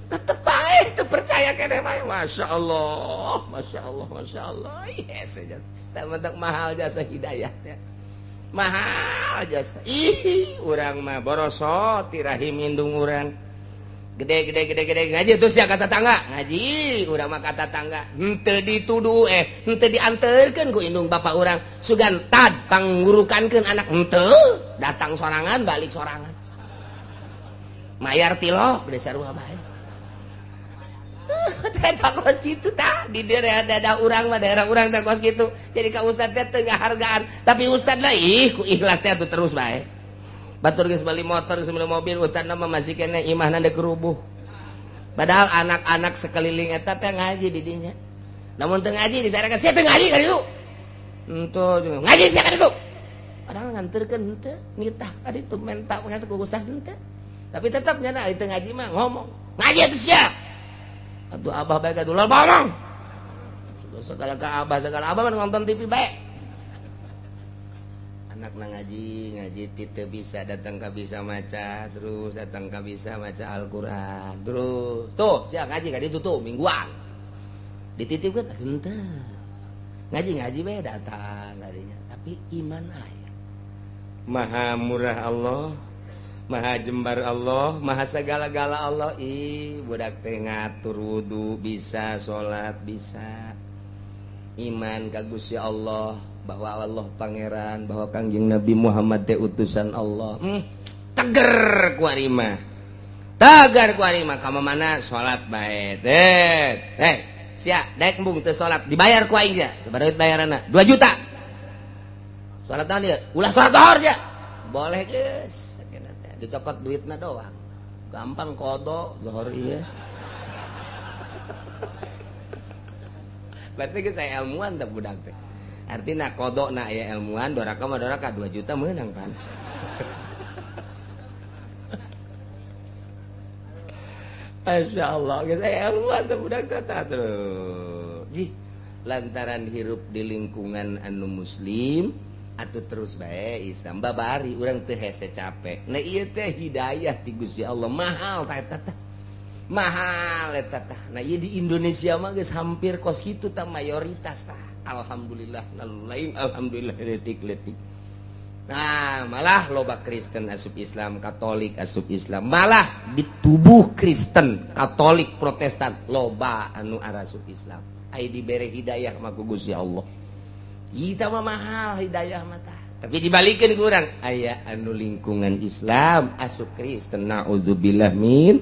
S1: Tetep bae teu percaya keneh mah. Masya Allah, Masya Allah, Masya Allah. Yes, jasa. Tak mahal jasa hidayah teh. Mahal jasa. Ih, urang mah borosot tirahim indung urang. Gede gede gede gede ngaji terus ya kata tangga ngaji urang mah kata tangga henteu dituduh henteu dianterkeun ku indung bapak urang sugan tad pangurukankeun anak henteu datang sorangan balik sorangan mayar tilok desa sarua bae. Kos gitu tah di daerah daerah urang mah, daerah urang teh kos gitu. Jadi ka ustad teh teu ngahargaan, tapi ustad lah ih ku ikhlas teh atuh terus bae. Batur geus beli motor, geus beli mobil, ustad mah masih keneh imahna deuk rubuh. Padahal anak-anak sekeliling eta teh ngaji di dinya. Namun teu ngaji disarekan, sia teu ngaji ka ditu. Henteu ngaji sia ka ditu. Padahal nganterkeun henteu, nitah ka ditu menta ku ustad henteu. Tapi tetap nyana teu ngaji mah ngomong. Ngaji atuh sia. Atuh abah bae ka dulu ngomong. Segala ka abah, segala abah mah nonton TV bae. Anak na ngaji, ngaji teu bisa datang ka bisa maca, terus datang ka bisa maca Al-Qur'an. Terus tuh sia ngaji ka ditu tuh mingguan. Dititipkeun henteu. Ngaji-ngaji bae datang kadinya, tapi iman aya. Maha murah Allah, Maha jembar Allah, Maha segala-gala Allah. Ih, budak teh ngatur wudu bisa, salat bisa. Iman ka Gusti Allah bahwa Allah pangeran, bahwa Kangjeng Nabi Muhammad teh utusan Allah. Teger ku ari mah. Tegar ku ari mah ka mana salat bae. Teh, sia daek embung teu salat dibayar ku aing sia. Sabaraha bayaranna? 2 juta. Salat naon ieu? Ulah salat zuhur sia. Boleh geus. Dicokot duitna doang. Gampang kodo zuhur ieu. Berarti geus aya ilmuan teh budak teh. Artina kodok na aya ilmuan, doraka mah doraka 2 juta meunang pan. Masya Allah, geus aya ilmuan teh budak teh tah tuh. Jih, lantaran hirup di lingkungan anu muslim atuh terus bae Islam babari urang teu hese capek. Nah ieu teh hidayah ti Gusti Allah mahal tah eta teh. Mahal eta tah. Nah ieu di Indonesia mah geus hampir kos kitu tah mayoritas tah. Alhamdulillah lain alhamdulillah letik-letik. Nah, malah loba Kristen asup Islam, Katolik asup Islam. Malah di tubuh Kristen, Katolik, Protestan loba anu arasup Islam. Ai dibere hidayah mah ku Gusti Allah. Kita mah mahal hidayah mah tah. Tapi dibalikeun ku urang aya anu lingkungan Islam asup Kristen, naudzubillah min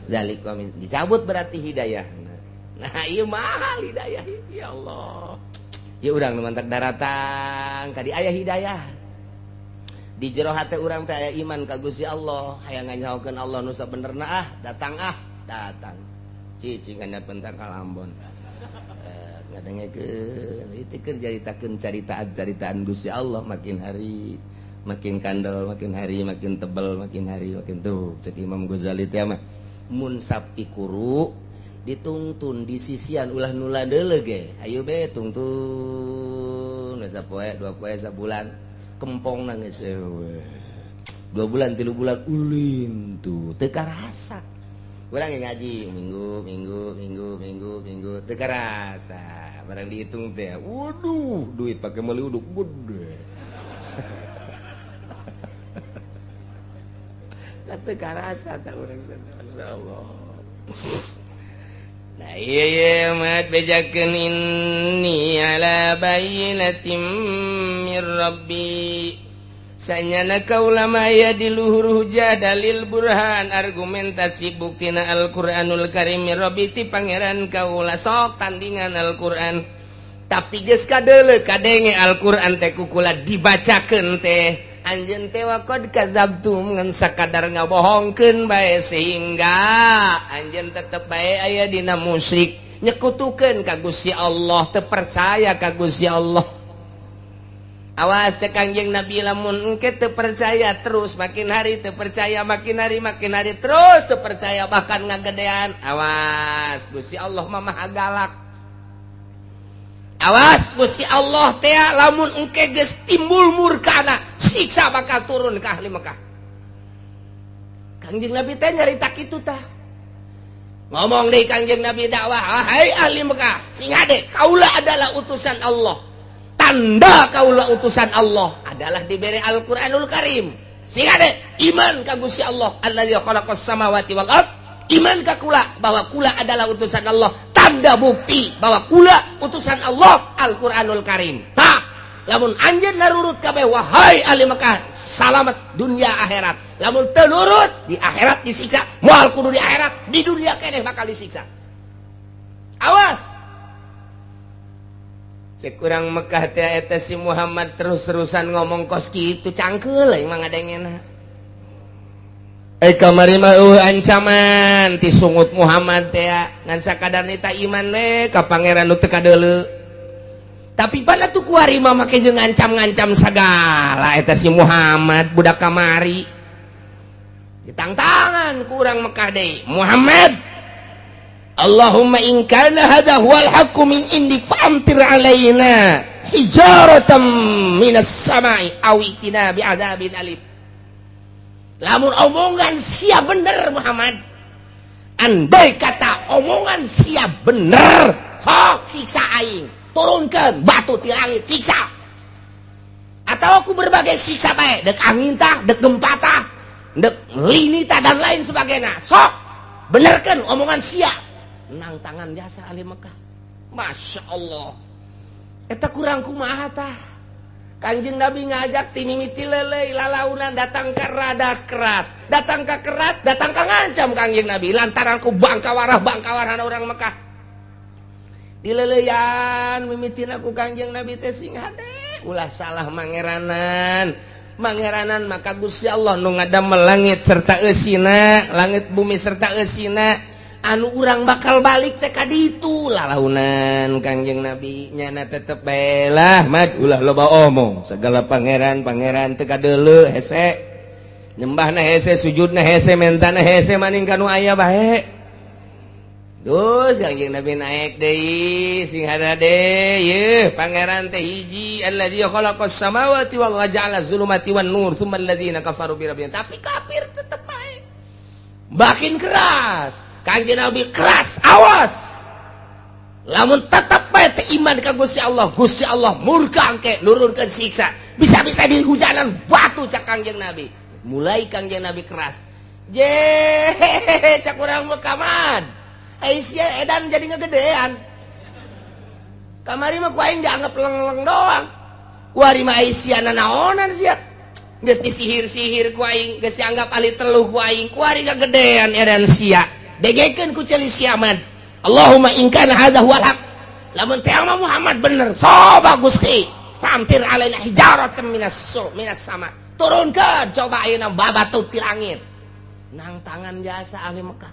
S1: dzalik, dicabut berarti hidayah. Nah, ieu mahal hidayah ya Allah. Ya urang nu mantak daratang tadi aya hidayah. Di jero hate urang teh aya iman ka Gusti Allah, hayang nganyahokeun Allah nu sabenerna ah, datang ah, datang. Cicing kana pentar ka Ambon. Ngadengekeun itu keur caritakeun caritaan-caritaan Gusti Allah makin hari makin kandel, makin hari makin tebel, makin hari makin tuh. Cek Imam Ghazali teh mah mun sapi kuru ditungtun di sisian ulah nula deuleu ge. Ayo be tungtun sapoe, dua poe, sabulan kempong nangis eueuh. 2 bulan 3 bulan ulin tuh teu karasa. Urang ngaji minggu minggu minggu minggu minggu teu karasa. Barang dihitung teh waduh duit pake meuli uduk gede. Teu karasa tah urang teh Allah. Nah iya iya mat bejakeun inni ala bayyinatin mir rabbi. Sanyana kaula maya di luhur hujah dalil burhan argumentasi buktina Al-Qur'anul Karim mir rabbi ti pangeran kaula sok tandingan Al-Qur'an. Tapi geus kadeuleu kadenge Al-Qur'an teh kukula dibacakeun teh anjeun teh waqad kadzabtum ngan sakadar ngabohongkeun bae sehingga anjeun tetep bae aya dina musyrik nyekutukeun ka Gusti Allah teu percaya ka Gusti Allah. Awas cek Kangjeng Nabi lamun engke teu percaya terus makin hari teu percaya makin hari terus teu percaya bahkan ngagedean. Awas Gusti Allah mah maha galak. Awas Gusti Allah teh lamun engke geus timbul murkana siksa bakal turun ka ahli Mekah. Kangjeng Nabi teh nyarita kitu tah. Ngomong deui Kangjeng Nabi dakwah, "Hai ahli Mekah, sing hade kaula adalah utusan Allah. Tanda kaula utusan Allah adalah diberi Al-Qur'anul Karim. Sing hade iman ka Gusti Allah allazi khalaqas samawati wal ard, iman ka kula bahwa kula adalah utusan Allah. Tanda bukti bahwa kula utusan Allah Al-Qur'anul Karim. Tah, lamun anjeun narurut kabeh wahai ahli Mekah, salamet dunia akhirat. Lamun teu nurut di akhirat disiksa, moal kudu di akhirat, di dunia keneh bakal disiksa." Awas. Cek urang Mekah teh eta si Muhammad terus-terusan ngomong kos kitu cangkeul emang ngadengena. Eh kamari mah ancaman ti sungut Muhammad teh ngan sakadar nita iman we ka pangeran nu teu kadeuleu. Tapi pada tuh kuari mah make jeung ngancam-ngancam sagala eta si Muhammad budak kamari. Ditangtangan ku urang Mekah deui. Muhammad, Allahumma in kana hadha huwal haqqu min indik fa'amtir alaina hijaratan minas sama'i aw itina bi'adzabin alim. Lamun omongan sia bener Muhammad, andai kata omongan sia bener, sok siksa aing, turunkan batu ti langit siksa, atau aku berbagai siksa bae, dek angin tah, dek gempa tah, dek lini tah dan lain sebagainya. Sok benerkan omongan sia. Nang tangan jasa ahli Mekah. Masya Allah. Eta kurang kumaha tah. Kanjeng Nabi ngajak ti mimiti lelei lalaunan datang ke rada keras, datang ke keras, datang ke ngancam Kanjeng Nabi lantaran ku bangkawarah orang Mekah. Dileleyan mimitina ku Kanjeng Nabi teh sing hade ulah salah mangeranan. Mangeranan maka Gusti Allah nu ngadamel langit serta eusina, langit bumi serta eusina. Anu urang bakal balik teh ka ditu lalaunan Kangjeng Nabi nyana tetep bae lah mad ulah loba omong segala pangeran-pangeran teu kadeuleu hese nyembahna hese sujudna hese mentana hese maning ka nu aya bae. Terus Kangjeng Nabi naik deui sing hade yeuh pangeran teh hiji allazi khalaqas samawati wal ja'ala zulumati wan nur tsumma alladzina kafaru bi rabbihim. Tapi kafir tetep bae makin keras. Kangjeng Nabi keras, awas. Lamun tetep bae teu iman ka Gusti Allah, Gusti Allah murka engke nurunkeun siksa. Bisa-bisa di hujanan batu cak Kangjeng Nabi. Mulai Kangjeng Nabi keras. Je cak urang Mekah mah. Aisyah edan jadi ngegedean. Kamari mah ku aing dianggap leng-leng doang. Kuari mah Aisyah nanaonan sia. Geus disihir-sihir ku aing, geus dianggap ahli teluh ku aing. Kuari ngagedean edan sia. Degekeun ku ceuli sia man. Allahumma in kana hadza huwal haq. Lamun teh mah Muhammad bener, soba Gusti. Famtir alaina hijaratan minas sama. Turunkeun coba ayeuna babatu ti langit. Nang tangan jasa ahli Mekah.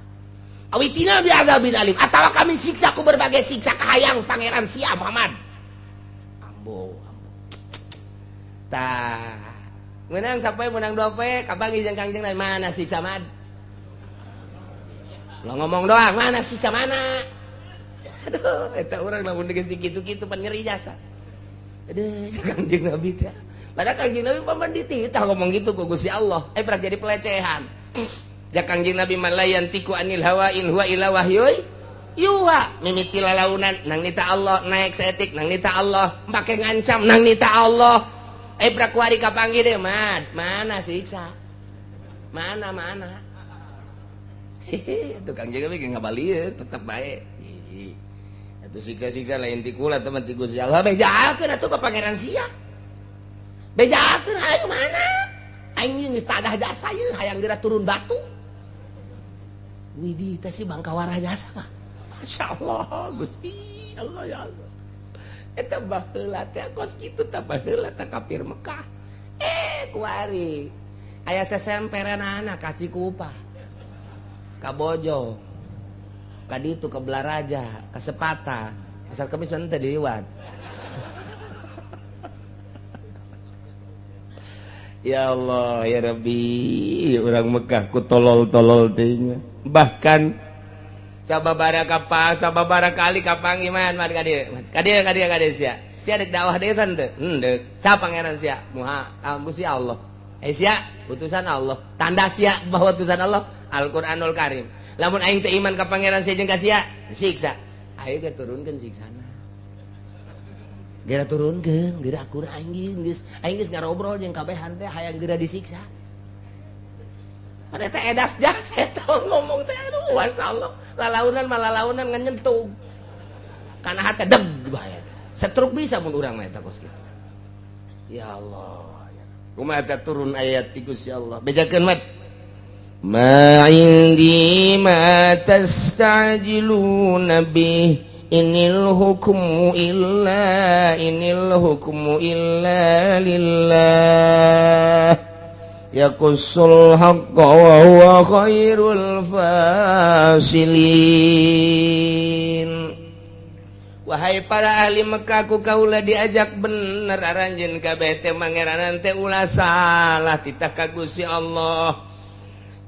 S1: Awitina bi adzabin alim. Atawa kami siksa ku berbagai siksa kahayang pangeran sia Muhammad. Ambo, ambo. Tah, menang sapoe menang dua poe kapanggih jeung Kangjeng Nabi mana siksa mad? Lo ngomong doang, mana siksa mana? Aduh, eta urang lamun geus dikitu-kitu pan ngeri jasa. Aduh, Kangjeng Nabi teh. Padahal Kangjeng Nabi paman dititah ngomong gitu ku Gusti Allah. Eh pernah jadi pelecehan. Ja Kangjeng Nabi malayantiku anil hawa in huwa illa wahyuy yuha. Mimiti lalaunan nang nita Allah, naik saetik nang nita Allah, make ngancam nang nita Allah. Eh pernah kuari kapanggih deh, mad. Mana siksa? Mana mana? Hehe, tukang jaga bikin ngabalieur tetep bae. Atuh siksa-siksa lain ti kula teman ti Gusti Allah bejakeun atuh ka pangeran sia. Bejakeun ayo mana? Aing geus tadah jasa ieu hayang geura turun batu. Widih teh si bangkawarah jasa mah. Masyaallah Gusti Allah ya Allah. Eta baheula teh kos kitu tah baheula tah kafir Mekah. Eh kuari aya sesemperanana ka Cikupa. Ka Bojong, ka ditu ka Belaraja, ka Sepatan, asal kemis mah teu diliwat. Ya Allah ya Rabbi, urang Mekah ku tolol-tolol teuing. Bahkan sababaraha kapan, sababaraha kali kapanggih man man ka dieu. Ka dieu ka dieu ka dieu sia. Sia deuk dakwah deui teh henteu? Henteu. Sa pangeran sia? Muha, Gusti Allah. Eh sia, utusan Allah. Tanda sia bahwa utusan Allah Al-Qur'anul Karim. Lamun aing teu iman ka pangeran sia jeung ka sia, siksa. Ayo ge turunkeun siksana. Geura turunkeun, geura akur aing geus. Aing geus ngarobrol jeung kabehan teh hayang geura disiksa. Pada teh edas jasa eta ngomong teh aduh masyaallah. Lalaunan mah lalaunan nganyentuh. Kana hate deg bae eta. Setruk bisa mun urang mah eta kos kitu. Ya Allah ya Rabbi. Kumaha eta turun ayat ti Gusti Allah. Bejakeun mat. Ma indi ma tastajiluna bih Inil hukmu illa inil hukmu illa lillah yaqussul haqqa wa huwa khairul fasilin. Wahai para ahli Mekah, ku kaula diajak bener aranjeun kabeh teh mangeranan teh ulah salah titah ka Gusti Allah.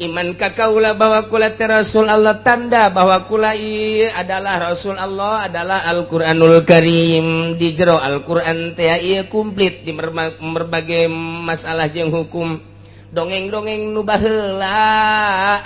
S1: Iman ka kaula bahwa kula teh Rasul Allah, tanda bahwa kula ieu adalah Rasul Allah adalah Al-Qur'anul Karim. Di jero Al-Qur'an teh ieu komplit di berbagai masalah jeung hukum. Dongeng-dongeng nu baheula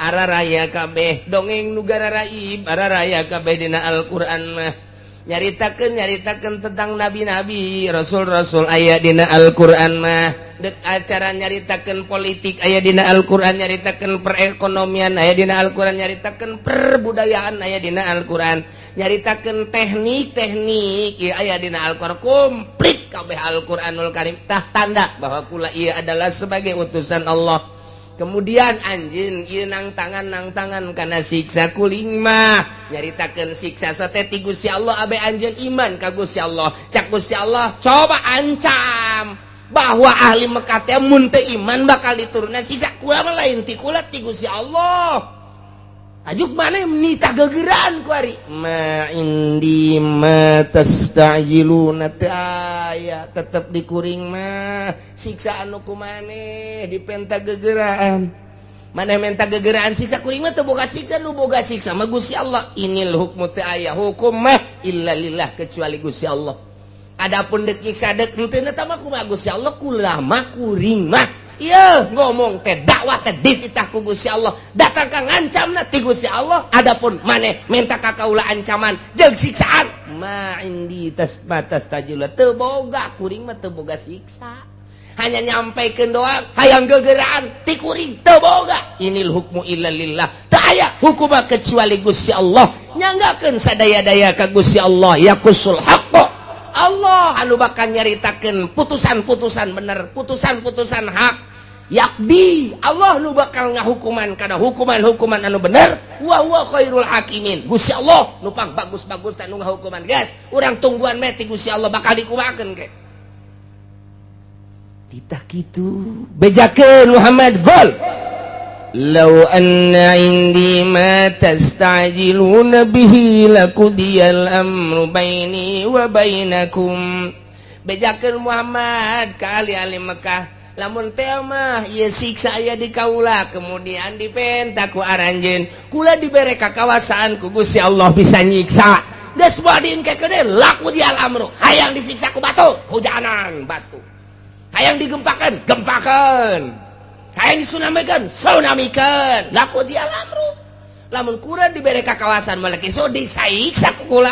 S1: araraya kabeh, dongeng nu gararaib araraya kabeh dina Al-Qur'an mah. Nyaritakeun tentang nabi-nabi, rasul-rasul aya dina Al-Qur'an mah. Dek acara nyaritakeun politik aya dina Al-Qur'an, nyaritakeun perekonomian aya dina Al-Qur'an, nyaritakeun perbudayaan aya dina Al-Qur'an, nyaritakeun teknik-teknik ieu aya dina Al-Qur'an. Komplit kabeh Al-Qur'anul Karim. Tah tanda bahwa kula ieu adalah sebagai utusan Allah. Kemudian anjeun ieu nang tangan kana siksa kuling mah nyaritakeun siksa sate ti Gusti Allah abe anjeun iman ka Gusti Allah. Cak Gusti Allah coba ancam bahwa ahli Mekah teh mun teu iman bakal diturunan siksa. Kula mah lain ti kula, ti Gusti Allah. Ajuk mana nita gegeran ku ari ma indi ma tastajiluna teu aya, tetep dikuring mah siksa anu kumaneh dipenta gegeraan. Maneh menta gegeraan siksa, kuring mah teu boga siksa, nu boga siksa mah Gusti Allah. Inil hukmu teu aya hukum mah illa lillah kecuali Gusti Allah. Adapun dek nyiksa dek henteu eta mah kumaha Gusti Allah, kula mah kuring mah ieu ngomong teh dakwah teh dititah ku Gusti Allah, datang ka ngancamna ti Gusti Allah. Adapun maneh minta ka kaula ancaman jeung siksaan, ma indi tas batas tajula teu boga, kuring mah teu boga siksa, hanya nyampaikeun doang. Hayang gegeraan ti kuring teu boga. Inil hukmu illa lillah, teu aya hukum kecuali Gusti Allah. Nyanggakeun sadaya-daya ka Gusti Allah. Yaqusul haqq, Allah anu bakal nyaritakeun putusan-putusan bener, putusan-putusan hak. Yakdi, Allah nu bakal ngahukuman kana hukuman-hukuman anu bener. Wa huwa khairul hakimin, Gusti Allah nu pang bagus-bagus anu ngahukuman. Guys, urang tungguan meh ti Gusti Allah bakal dikumakeun ke titah kitu. Bejakeun Muhammad gol. Lau anna indi ma tastajiluna bihi laqudiyal amru baini wa bainakum. Bejakeun Muhammad ka ahli-ahli Mekah, lamun teh mah ieu siksa aya di kaula kemudian dipenta ku aranjeun, kula dibere kakawasaan ku Gusti Allah bisa nyiksa. Geus badin kekede laqudiyal amru. Hayang disiksa ku batu, hujanan batu. Hayang digempakeun, gempakeun. Hayang disunamikeun, tsunamikeun. Laqudiyal amru. Lamun kula dibere kakawasan malaki so disiksa ku kula.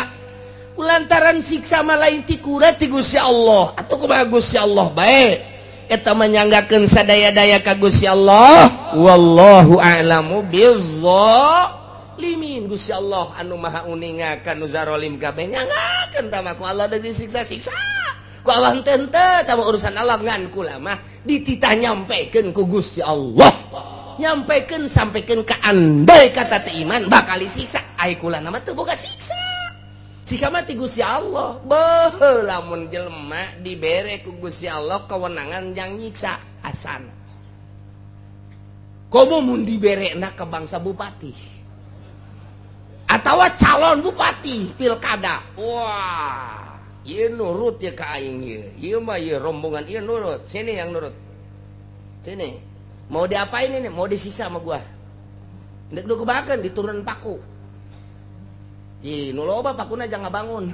S1: Kulantaran siksa mah lain ti kula, ti Gusti Allah. Atuh kumaha Gusti Allah bae eta menyanggakeun sadaya-daya ka Gusti Allah. Wallahu a'lamu bizzalimin. Gusti Allah anu maha uninga ka nu zarolim kabeh. Nyanggakeun tah mah ku Allah deui disiksa-siksa ku Allah henteu henteu tah mah urusan Allah, ngan kula mah dititah nyampekeun ku Gusti Allah, nyampekeun sampaikan ke andai kata teu iman bakal disiksa. Ai kula mah teu boga siksa, siksa mah ti Gusti Allah. Beuh, lamun jelema dibere ku Gusti Allah kewenangan yang nyiksa asana komo mun diberena ke bangsa bupati atau calon bupati pilkada, wah ieu nurut ya ka aing ieu, ieu mah ieu rombongan ieu nurut. Sini yang nurut sini, mau diapain ini? Mau disiksa sama gua? Ndek nu kebakan diturun paku. Ih, nu loba pakuna jangan bangun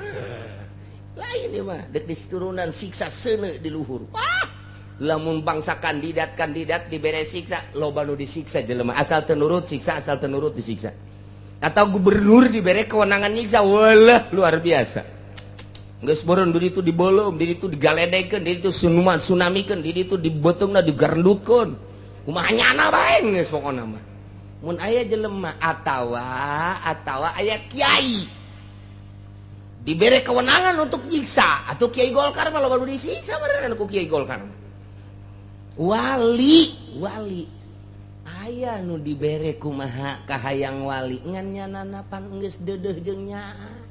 S1: lain ieu mah dek diturunan siksa seuneu di luhur. Wah, lamun bangsa kandidat-kandidat dibere siksa, loba nu disiksa jelema, asal teu nurut siksa, asal teu nurut disiksa. Atau gubernur dibere kewenangan nyiksa, walah luar biasa. Geus beureun di ditu dibeulem, di ditu digaledekeun, di ditu tsunamikeun, di ditu dibeutengna digarendutkeun. Kumaha nyana bae geus pokona mah. Mun aya jelema atawa aya kiai dibere kewenangan untuk nyiksa, atau kiai Golkar mah loba nu disiksa beneran ku kiai Golkar. Wali, wali aya nu dibere kumaha kahayang wali ngan nyanana pan geus deudeuh jeung nyaa.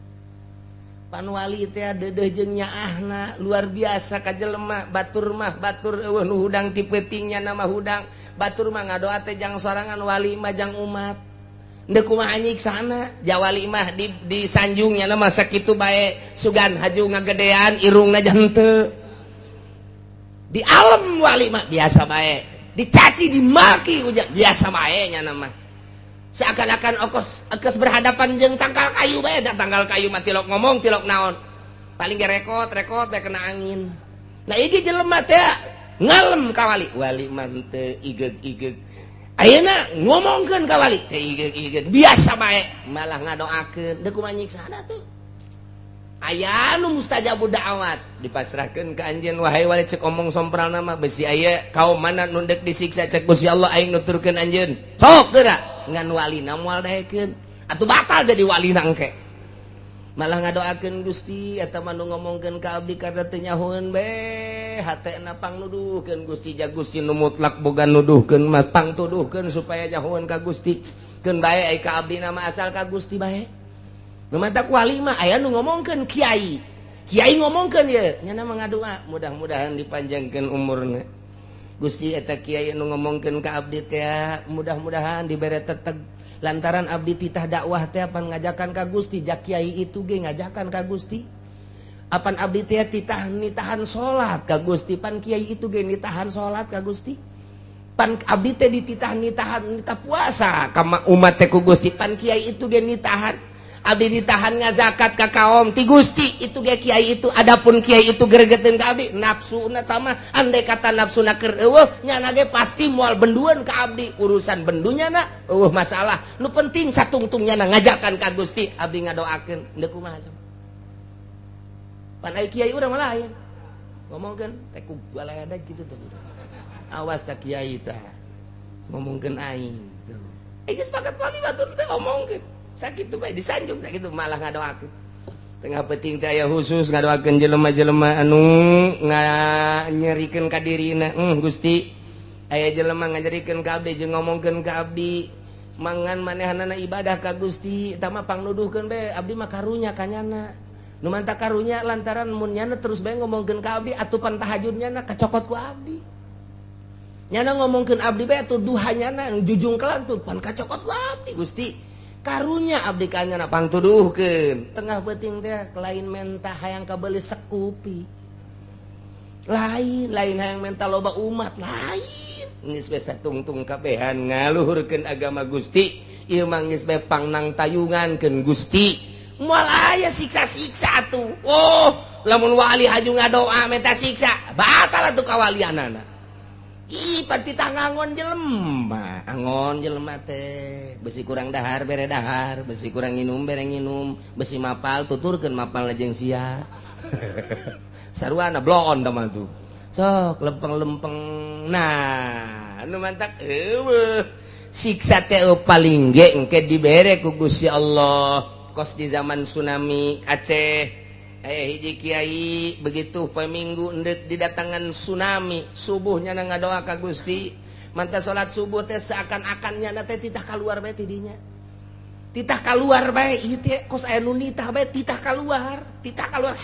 S1: Pan wali teh deudeuh jeung nyaahna luar biasa ka jelema batur mah batur eueuh nu hudang ti peutingnya nama hudang batur mah ngadoa teh jang sorangan wali mah jang umat. Ndeu kumaha nyiksana ja wali mah di sanjungnya nama sakitu bae sugan haju ngagedean irungna henteu. Di alam wali mah biasa bae dicaci dimaki ujang biasa bae nya nama. Seakan-akan okos okos berhadapan jeung tangkal kayu bae da tangkal kayu mah tilok ngomong tilok naon paling ge rekot rekot bae kena angin. Nah ieu jelema teh ngalem ka wali wali mah teu igeg-igeg ayeuna ngomongkeun ka wali teu igeg-igeg biasa bae malah ngadoakeun deuk kumaha nyiksana tuh. Aya nu mustajabu da'wat dipasrahkeun ka anjeun wahai wali cek omong sompralna mah besi aya kaum mana nu deuk disiksa cek Gusti Allah aing nuturkeun anjeun sok geura ngan walina moal daekeun atuh batal jadi walina engke malah ngadoakeun Gusti eta mah nu ngomongkeun ka abdi karena teu nyahoeun be hatena pangnuduhkeun Gusti ja Gusti nu mutlak boga nuduhkeun mah pangtuduhkeun supaya nyahoeun ka Gusti keun bae ai ka abdi na mah asal ka Gusti bae. Nu matak wali mah aya nu ngomongkeun kiai kiai ngomongkeun ieu nya mah ngadoa mudah-mudahan dipanjangkeun umurna Gusti eta kiai nu ngomongkeun ka abdi teh mudah-mudahan dibere teteg lantaran abdi titah dakwah teh apan ngajakan ka Gusti ja kiai itu ge ngajakan ka Gusti apan abdi teh titah nitahan salat ka Gusti pan kiai itu ge nitahan salat ka Gusti pan abdi teh dititah nitahan nitah puasa ka umat teh ku Gusti pan kiai itu ge nitahan abdi ditahan ngazakat ka kaum ti Gusti itu ge kiai itu adapun kiai itu gregeteun ka abdi nafsuna tamah andai kata nafsuna keur eueuh nyana ge pasti moal bendueun ka abdi urusan bendunya na eueuh masalah nu penting satungtungnya na ngajakan ka Gusti abdi ngadoakeun deuk kumaha coba pan ai kiai urang mah lain ngomongkeun teh ku balada kitu teh awas ta kiai tah ngomongkeun aing geus pakat wali batur teh omongkeun sakitu bae disanjung sakitu malah ngadoakeun tengah penting teh aya khusus ngadoakeun jelema-jelema anu nganyerikeun ka dirina Gusti aya jelema nganyerikeun ka abdi jeung ngomongkeun ka abdi mangan manehanana ibadah ka Gusti eta mah pangnuduhkeun bae abdi mah karunya ka nyana nu manta karunya lantaran mun nyana terus bae ngomongkeun ka abdi atupan tahajud nyana kacokot ku abdi nyana ngomongkeun abdi bae atuh duha nyana jujungkelan tuh pan kacokot ku abdi Gusti karunya abdi kanyana pangtuduhkeun tengah peuting teh lain menta hayang kabeuli sekupi lain lain hayang menta loba umat lain geus bae satungtung kabehan ngaluhurkeun agama Gusti ieu mah geus bae pangnang tayungankeun Gusti moal aya siksa-siksa atuh oh lamun wali haju ngadoa menta siksa batal atuh kawalianana. Ih, pati tangangon jelema, angon jelema teh, besi kurang dahar bere dahar, besi kurang nginum bere nginum, besi mapal tuturkeun mapal jeung sia. Sarwana bloon tah mah tuh. Sok lempeng-lempeng. Nah, anu mantak eueuh. Siksa teh paling ge engke dibere ku Gusti Allah. Kos di zaman tsunami Aceh. Hiji kiai begitu poe Minggu endek didatangan tsunami subuhnya na ngadoa ka Gusti mantap salat subuh teh seakan-akan nyana teh titah kaluar bae tidinya titah kaluar bae ieu teh kos aya nu nitah bae titah kaluar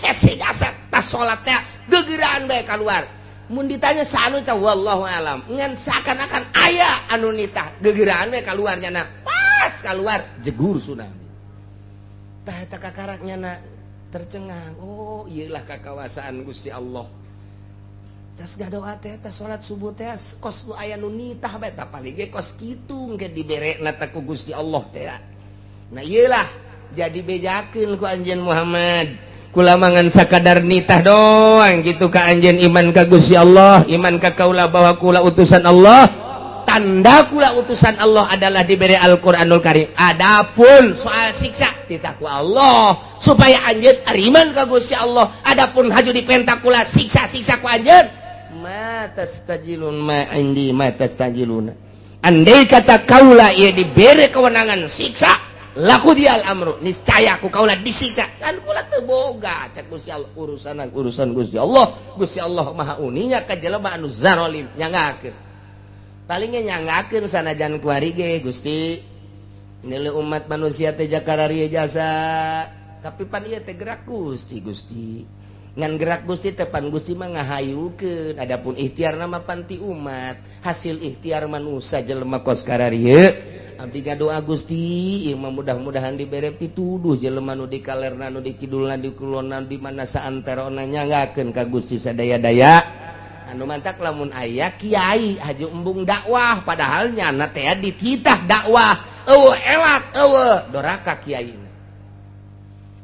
S1: hese jasa tas salat teh gegeraan bae kaluar mun ditanya saanu teh wallahu alam ngan seakan-akan aya anu nitah gegeraan bae kaluar nyana pas kaluar jegur tsunami tah eta kakarak nyana tercengang oh iyalah kakawasaan Gusti Allah tas gadoa teh tas salat subuh teh kos nu aya nu nitah bae tah paling ge kos kitu engke diberekna teh ku Gusti Allah teh. Nah iyalah jadi bejakeun ku anjeun Muhammad kulamangan sakadar nitah doang gitu ka anjeun iman ka Gusti Allah iman ka kaula bahwa kula utusan Allah tanda kula utusan Allah adalah diberi Al-Qur'anul Karim. Adapun soal siksa titah ku Allah supaya anjeun ariman ka Gusti Allah. Adapun haju dipenta kula siksa-siksa ku anjeun ma tastajilun ma indi ma tastajiluna. Andai kata kaula ieu diberi kewenangan siksa laku dial amru niscaya ku kaula disiksa kan kula teu boga cek Gusti Allah urusan urusan Gusti Allah. Gusti Allah maha uninya ka jelema anu zalim nyangakeun palingnya nyanggakeun sanajan kuari ge Gusti nilai umat manusia teh jakarari jasa Tapi pan ieu teh gerak Gusti Gusti. Ngan gerak Gusti teh pan Gusti mah ngahayukeun. Adapun ikhtiar nama panti umat, hasil ikhtiar manusia jelema kos kararieu. Abdi ngadoa Gusti, ieu mah mudah-mudahan dibere pituduh jelema nu di kalerna, nu di kidulna, di kulonna, di mana saanterona nyanggakeun ka Gusti sadaya-daya. Anu mantak lamun aya kiai haju embung dakwah padahal nyana teh dititah dakwah. Eueuh elat eueuh doraka kiaina.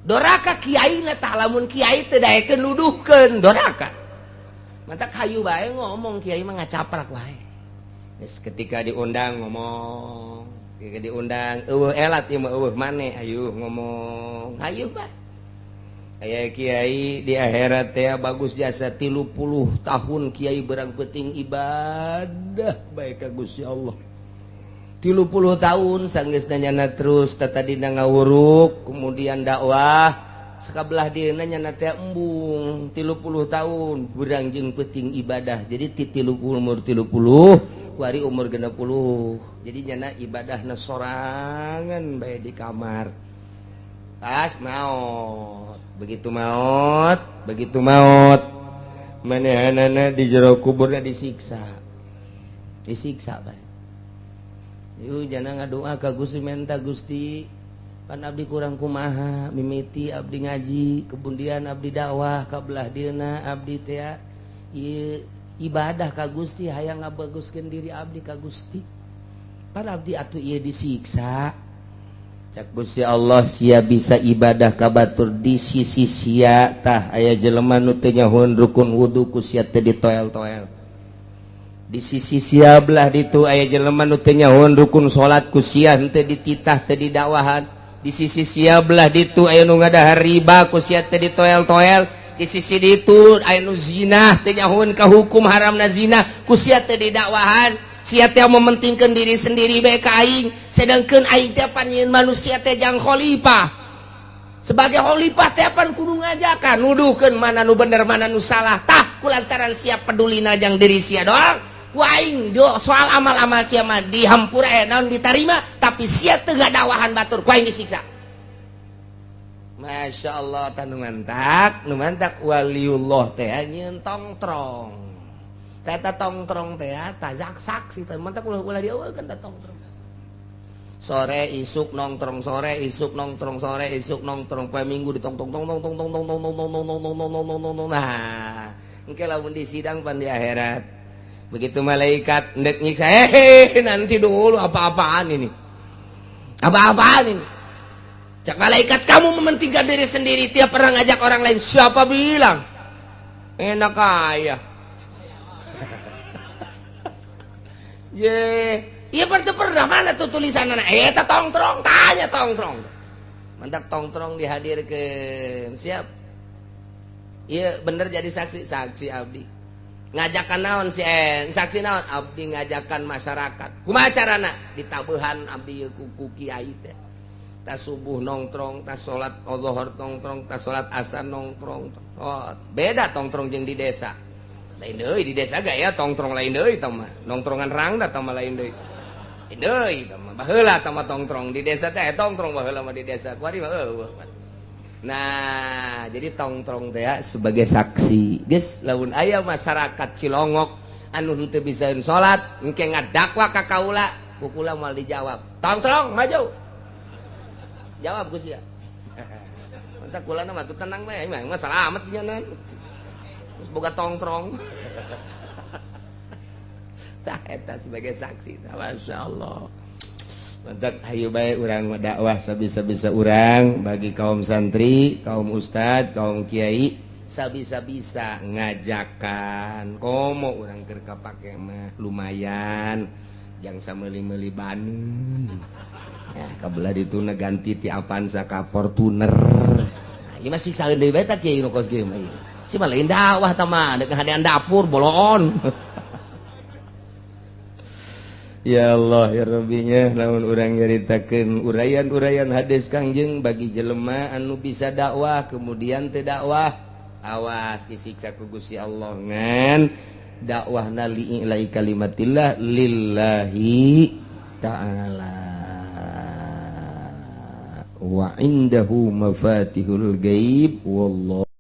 S1: Doraka kiaina tah lamun kiai teu daekeun nuduhkeun doraka. Mantak hayu bae ngomong kiai mah ngacaprak wae. Geus ketika diundang ngomong, ketika diundang eueuh elat ieu mah eueuh maneh hayu ngomong hayu bae. Aya kiai di akhirat teh bagus jasa 30 tahun kiai berang peuting ibadah bae ka Gusti Allah. 30 tahun sanggeus nyana terus tatadina ngawuruk kemudian dakwah sakabelah dieuna nyana teh embung 30 tahun berang jeung peuting ibadah. Jadi ti 30 umur 30 kuari umur 60. Jadi nyana ibadahna sorangan bae di kamar. Pas maot, begitu maot, begitu maot manehanana di jero kuburna disiksa. Disiksa bae. Yuh jana ngadoa ka Gusti menta Gusti pan abdi kurang kumaha mimiti abdi ngaji kemudian abdi dakwah ka belah dieuna abdi teh ieu ibadah ka Gusti hayang ngabaguskeun diri abdi ka Gusti pan abdi atuh ieu disiksa. Cak Gusti Allah sia bisa ibadah ka batur di sisi sia tah aya jelema nu teu nyahoeun rukun wudu ku sia teh ditoel-toel. Di sisi sia belah ditu aya jelema nu teu nyahoeun rukun salat ku sia henteu dititah teu didakwahan. Di sisi sia belah ditu aya nu ngadahar riba ku sia teu ditoel-toel. Di sisi ditu aya nu zina teu nyahoeun ka hukum haramna zina ku sia teu didakwahan. Sia teh mementingkeun diri sendiri bae ka aing, sedangkeun aing teh pan nyieun manusia teh jang khalifah. Sebagai khalifah teh pan kudu ngajakan nuduhkeun mana nu bener mana nu salah. Tah kulantaran sia pedulina jang diri sia doang ku aing do soal amal-amal sia mah dihampura naon ditarima, tapi sia teu ngadawahan batur ku aing disiksa. Masya Allah tah nu mantak, nu mantak waliullah teh nyieun tongtrong. Teta tongtrong teh tah saksi teh mantak ulah ulah dieuweun tah tongtrong. Sore isuk nongtrong, sore isuk nongtrong, sore isuk nongtrong, poe Minggu ditongtong tong tong tong tong tong tong tong tong tong tong tong tong tong tong. Nah, engke lamun di sidang pan di akhirat. Begitu malaikat ndek nyiksa, nanti dulu apa-apaan ini. Apa-apaan ini? Cak malaikat, kamu mementingkan diri sendiri, tiap pernah ngajak orang lain. Siapa bilang? Enak ayah. Ye, iya pernah mana tuh tulisan anak? Eta tongtrong, tanya tongtrong. Mantap tongtrong dihadirkan. Siap. Iya bener jadi saksi, saksi abdi. Ngajakan naon si en, saksi naon abdi ngajakan masyarakat. Kumaha carana? Ditabehan abdi ku kiai teh. Tas subuh nongtrong, tas salat zuhur nongtrong, tas salat asar nongtrong. Oh, beda tongtrong jeung di desa. Lain deui di desa gaya tongtrong lain deui tah mah. Nongtrongan rangda tah mah lain deui. Lain deui tah mah. Baheula tah mah tongtrong di desa teh tongtrong baheula mah di desa. Kuari mah eueuh. Nah, jadi tongtrong teh sebagai saksi. Geus lamun aya masyarakat Cilongok anu henteu bisa salat, engke ngadakwa ka kaula, ku kula moal dijawab. Tongtrong maju. Jawab Gus ya. Mantap kula mah tuh tenang bae, mah salamet nya. Terus boga tongtrong. Tah eta sebagai saksi. Masya Allah. Mantap hayu bae urang dakwah sabisa-bisa urang bagi kaum santri, kaum ustad, kaum kiai sabisa-bisa ngajakan. Komo urang keur kapake mah lumayan jang sameuli-meuli baneun. Ya kabelah dituna ganti ti Avanza ka Fortuner. Nah, ieu mah siksaeun deui bae tah kiai nu kos kieu mah ieu. Si mah lain dakwah tah mah deuk hadean dapur boloon. Ya Allah ya Rabbinya lamun urang nyaritakeun uraian-uraian hadis Kangjeng bagi jelema anu bisa dakwah kemudian teu dakwah awas disiksa ku Gusti Allah ngan dakwahna li'ila'i kalimatillah lillahi ta'ala. Wa indahu mafatihul ghaib wallahu.